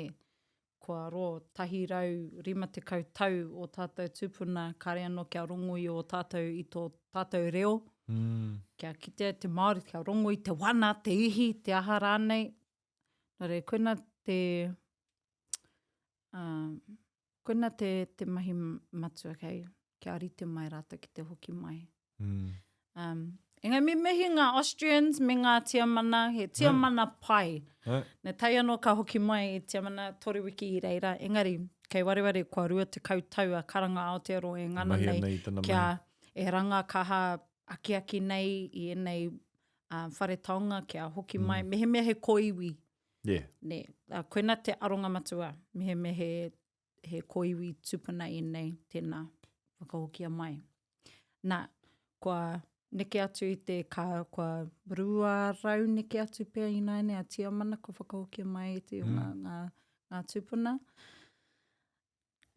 kua roa 150 tau o tātou tūpuna, kāre anō kia rongo i ō tātou, i tō tātou reo, mm. kia kitea te Māori, kia rongo i te wana, te ihi, te aha rānei. Nō reira, koina te, uh, koina te, te mahi matua kei, kia rite mai rātou ki te hoki mai. Mm. Um, engari me mihi ngā Austrians me ngā Tiamana, he Tiamana mm. pai. Mm. Ne tai anō ka hoki mai i Tiamana toru wiki i reira, engari kei wareware kua 20 tau a Karanga Aotearoa e ngana nei, nei kia e ranga kaha akiaki nei i enei uh, whare taonga kia hoki mai, mm. mehemea he koiwi. Yeah. Ne, uh, koina te aronga matua, mehemea he he kōiwi tupuna ēnei, tēnā, whakahokia mai. Nā, kua neke atu i te, ka, kua 200 neke atu pea ināianei a Tiamana kua whakahokia mai e te mm. ngā, ngā, ngā tupuna.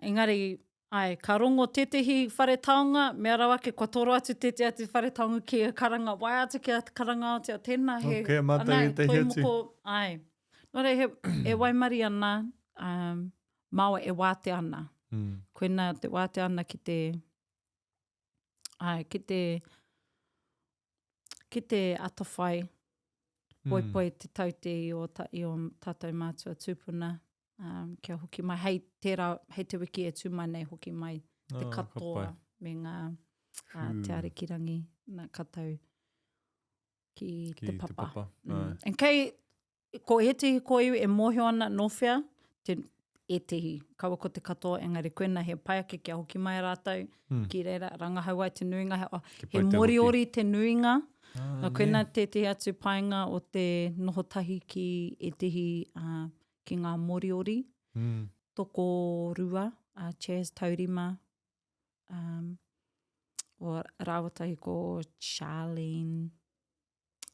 Engari, ai, ka rongo tētehi whare taonga, mea rawa ake kua toro atu tētehi atu whare taonga ki a karanga, waea atu ki a karanga Aotea, tēnā he, okay, mātou anai, ētehi toi atu. moko, ai. Nō reira, he, e waimari ana, um, māua e wātea ana. Mm. Koina te wātea ana ki te, ai, ki te, ki te atawhai, mm. poipoi te taute i o, ta, i o tātou mātua tūpuna, um, kia hoki mai, hei, tērā, hei te wiki e tū mai nei hoki mai te oh, katoa me ngā uh, Te Arikirangi nā, ka tau ki, ki te papa. Te papa. Mm. And kei, Ko ētehi kōiwi e mōhio ana nō whea te ētehi, kaua ko te katoa, engari koina he pai ake kia hoki mai rātou mm. ki reira, rangahau ai te nuinga, he, oh, he moriori te nuinga. Ah, Nā, koina tētehi atu painga o te noho tahi ki ētehi, uh, ki ngā moriori. Mm. Tokorua, uh, Chaz Taurima, um, o rāua tahi ko Charlene,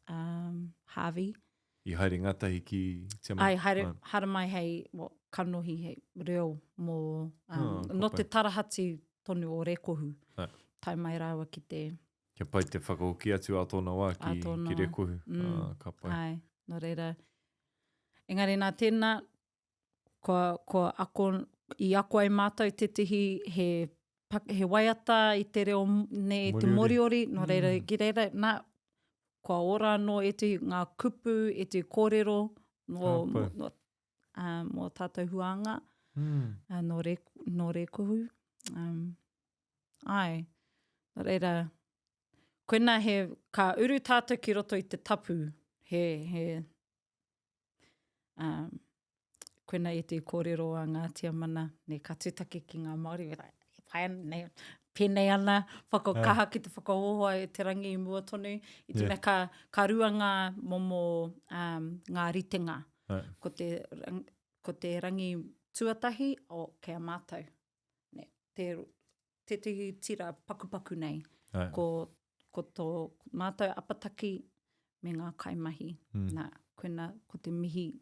um, Harvey. I haere ngātahi ki Tiamana? Ai, haere, haere mai hei well, kanohi, hei reo mō, um, oh, no te tarahati tonu o Rekohu. Ai. Tae mai rāua ki te... Kia pai te whakahoki atu a tōna wā ki, tōna ki Rekohu. Mm. Ah, ka pai. Ai, nō reira. Engari nā tēnā, kua, kua ako, i ako ai mātou tētehi he, he waiata i te reo, ne, i te Moriori, nō reira, mm. ki reira, nā, kua ora anō ētehi ngā kupu, ētehi kōrero nō, pai. mō, nō, uh, mō tātou huānga, Mm. uh, nō, re, nō Rēkohu. Um, ai, nō reira, koina he, ka uru tātou ki roto i te tapu, he, he, Um, koina i te kōrero a ngā Tiamana, ne, ka tūtaki ki ngā Māori, e pai ana, ne, pēnei ana, whakakaha ki te whakahohoa i te rangi i mua tonu, i te Yeah. mea ka, ka rua ngā momo um, ngā ritenga. Ai. Ko te, rang- ko te rangi tuatahi o kei a mātou. Ne, te, tētehi tira pakupaku nei. Ai. Ko, ko tō mātou apataki me ngā kaimahi. Mm. Nā, koina, ko te mihi,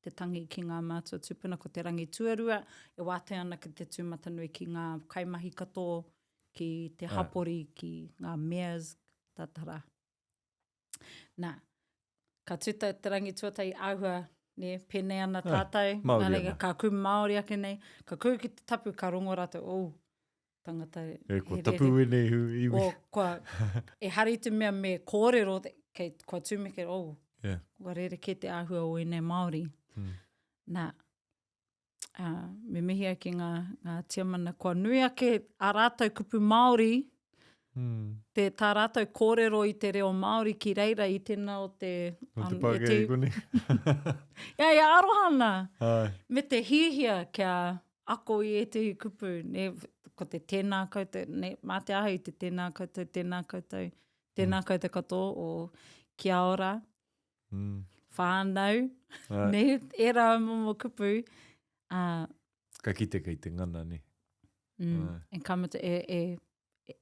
te tangi ki ngā mātua tūpuna, ko te rangi tuarua, e wātea ana ki te tūmatanui ki ngā kaimahi katoa, ki te Ai. hapori, ki ngā mayors, tātara. Nā, ka tuta te rangi tuatahi āhua, nē, pēnei ana Ai, tātou. Māori Nā reira, ana. Ka kū Māori ake nei, ka kū ki te tapu, ka rongo rātou, oh, tangata E, kua he tapu rere. ēnei hu iwi. O, kua, e hari te mea me kōrero, kei, kua tūmeke, oh, Yeah. kua rerekē te āhua o ēnei Māori. Mm. Nā, uh, me mihi ai ki ngā, ngā Tiamana, kua nui ake a rātou kupu Māori, Mm. te, tā rātou kōrero i te reo Māori ki reira i tēnā o te... O te um, Pākehā e te- i konei. Ia, ia, aroha ana. Ai. Me te hiahia kia ako i ētehi kupu, ne, ko te tēnā koutou, ne, mā te aha i te tēnā koutou, tēnā koutou, tēnā Mm. koutou katoa, o kia ora, Mm. whānau, Ai. ne, ērā momo kupu. Uh, Ka kite kei te ngana, ne. mm, Ai. and ka mutu, e, e, e,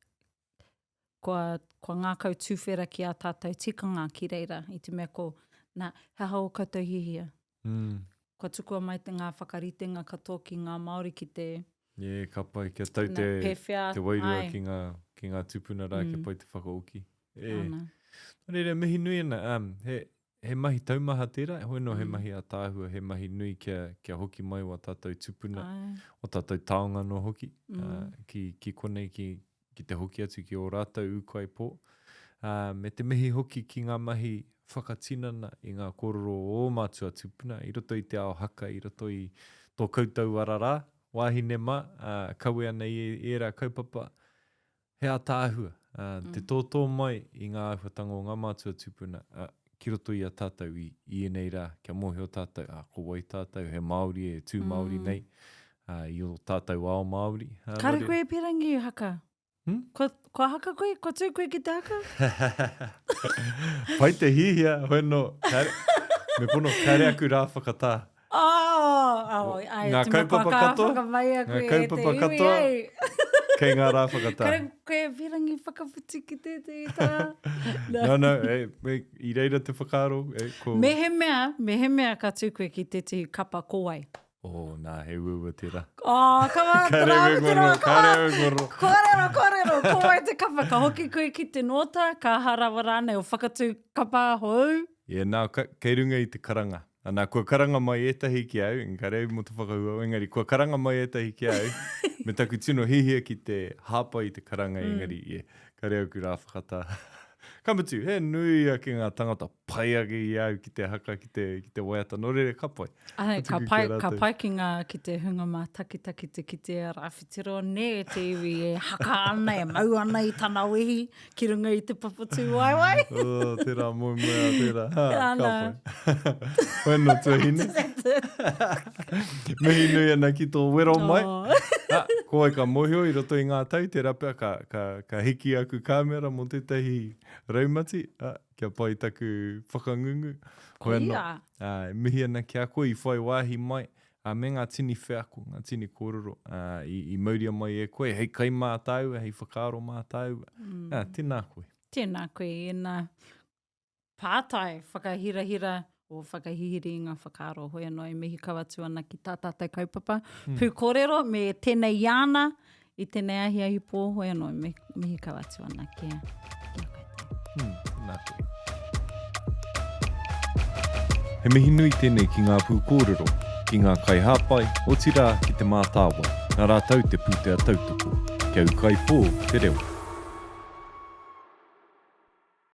kua, kua ngākau tūwhera ki ā tātou tikanga ki reira, i te mea ko, nā, he aha ō koutou hiahia? Mm. Kua tukua mai te ngā whakaritenga katoa ki ngā Māori ki te. Yeah, ka pai, kia tau te, pēwhea, te wairua ai. ki ngā, ki ngā tūpuna rā, mm. kia pai te whakaoki. E. Ana. Nō reira, mihi nui ana, um, he, he mahi taumaha tērā, hoi nō he mm. mahi ātaahua, he mahi nui kia, kia hoki mai wā tātou tūpuna, ai. o tātou taonga nō hoki, mm. uh, ki, ki konei, ki, ki te hoki atu ki ō rātou ūkaipō, ā, me te mihi hoki ki ngā mahi whakatinana i ngā kōrero o ō mātua tūpuna i roto i te ao haka, i roto i tō koutou ara rā, wāhine mā, ā, kawe ana i ērā kaupapa, he ātaahua, ā, te tōtō mai i ngā āhuatanga o ngā mātua tūpuna, ā, ki roto i a tātou i, i ēnei rā, kia mōhio tātou, ā, ko wai tātou, he Māori e tū Māori nei, ā, i ō tātou ao Māori. Ā, Kāre koe e pīrangi haka? Hmm? Kua, kua haka koe? Kua tū koe ki te haka? Pai te hihia, hoi no, kāre, me pono, kāre aku rā whakatā. Oh, oh, ai, Ngā kaupapa katoa, whakamaia ngā koe e te kaupapa iwi, katoa, ei. kei ngā rā whakatā. Kāre koe e pīrangi whakawhiti ki tētehi tā. No, no, e, e, i reira te whakaaro, e, ko... Mehemea, mehemea ka tū koe ki tētehi kapa ko wai? Oh, nā, he uaua tērā. Oh, come on, Kāre tera, au e tera, kōrero, come kāre on. au e kōrero. Kōrero, kōrero, ko wai te kapa, ka hoki koe ki te nōta, ka aha rawa rānei o whakatū kapa hou? Yeah, nā, ka, kei runga i te karanga. Anā, kua karanga mai ētahi ki au, engari au mō te whakahua, engari kua karanga mai ētahi ki au, me taku tino hihia ki te hāpai i te karanga, engari, yeah, kāre au ku rā whakatā. Ka mutu, he nui ake ngā tangata pai ake i a au ki te haka, ki te, ki te waiata, nō reira, ka pai. Ai, ka Ka tuku pai, ki a ka rātou. pai ki ngā, ki te hunga mātakitaki te kite a Rāwhitiroa nē, te iwi e haka ana, e mau ana i tana wehi ki runga i te papa tūwaewae. Oh, tērā moemoeā, tērā. Ha, ka Ana. pai. Wena tuahine. That's it. Mihi nui ana ki tō wero mai. Oh. Ah, ko wai ka mōhio i roto i ngā tau, tērā pea ka, ka, ka hiki aku kāmera mō tētahi raumati, ah, kia pai taku whakangungu. Hoi anō, Koia. ā, e mihi ana ki a koe i whai wāhi mai, ā, me ngā tini wheako, ngā tini kōrero, ā, i, i mauria mai e koe hei kai mā tāua, hei whakaaro mā tāua. Ā, tēnā koe. Tēnā koe, ēnā pātai whakahirahira o whakahihiri i ngā whakaaro. Hoi anō e mihi kau atu ana ki tā tātou kaupapa mm. pūkōrero me tēnei iāna i tēnei ahiahi pō. Hoi anō e mihi kau atu ana ki a, ki a koutou. Mm, tēnā koe. He mihi nui tēnei ki ngā pūkōrero, ki ngā kaihāpai, otirā ki Te Mātāwai, nā rātou te pūtea tautoko. Kia ūkaipō te reo.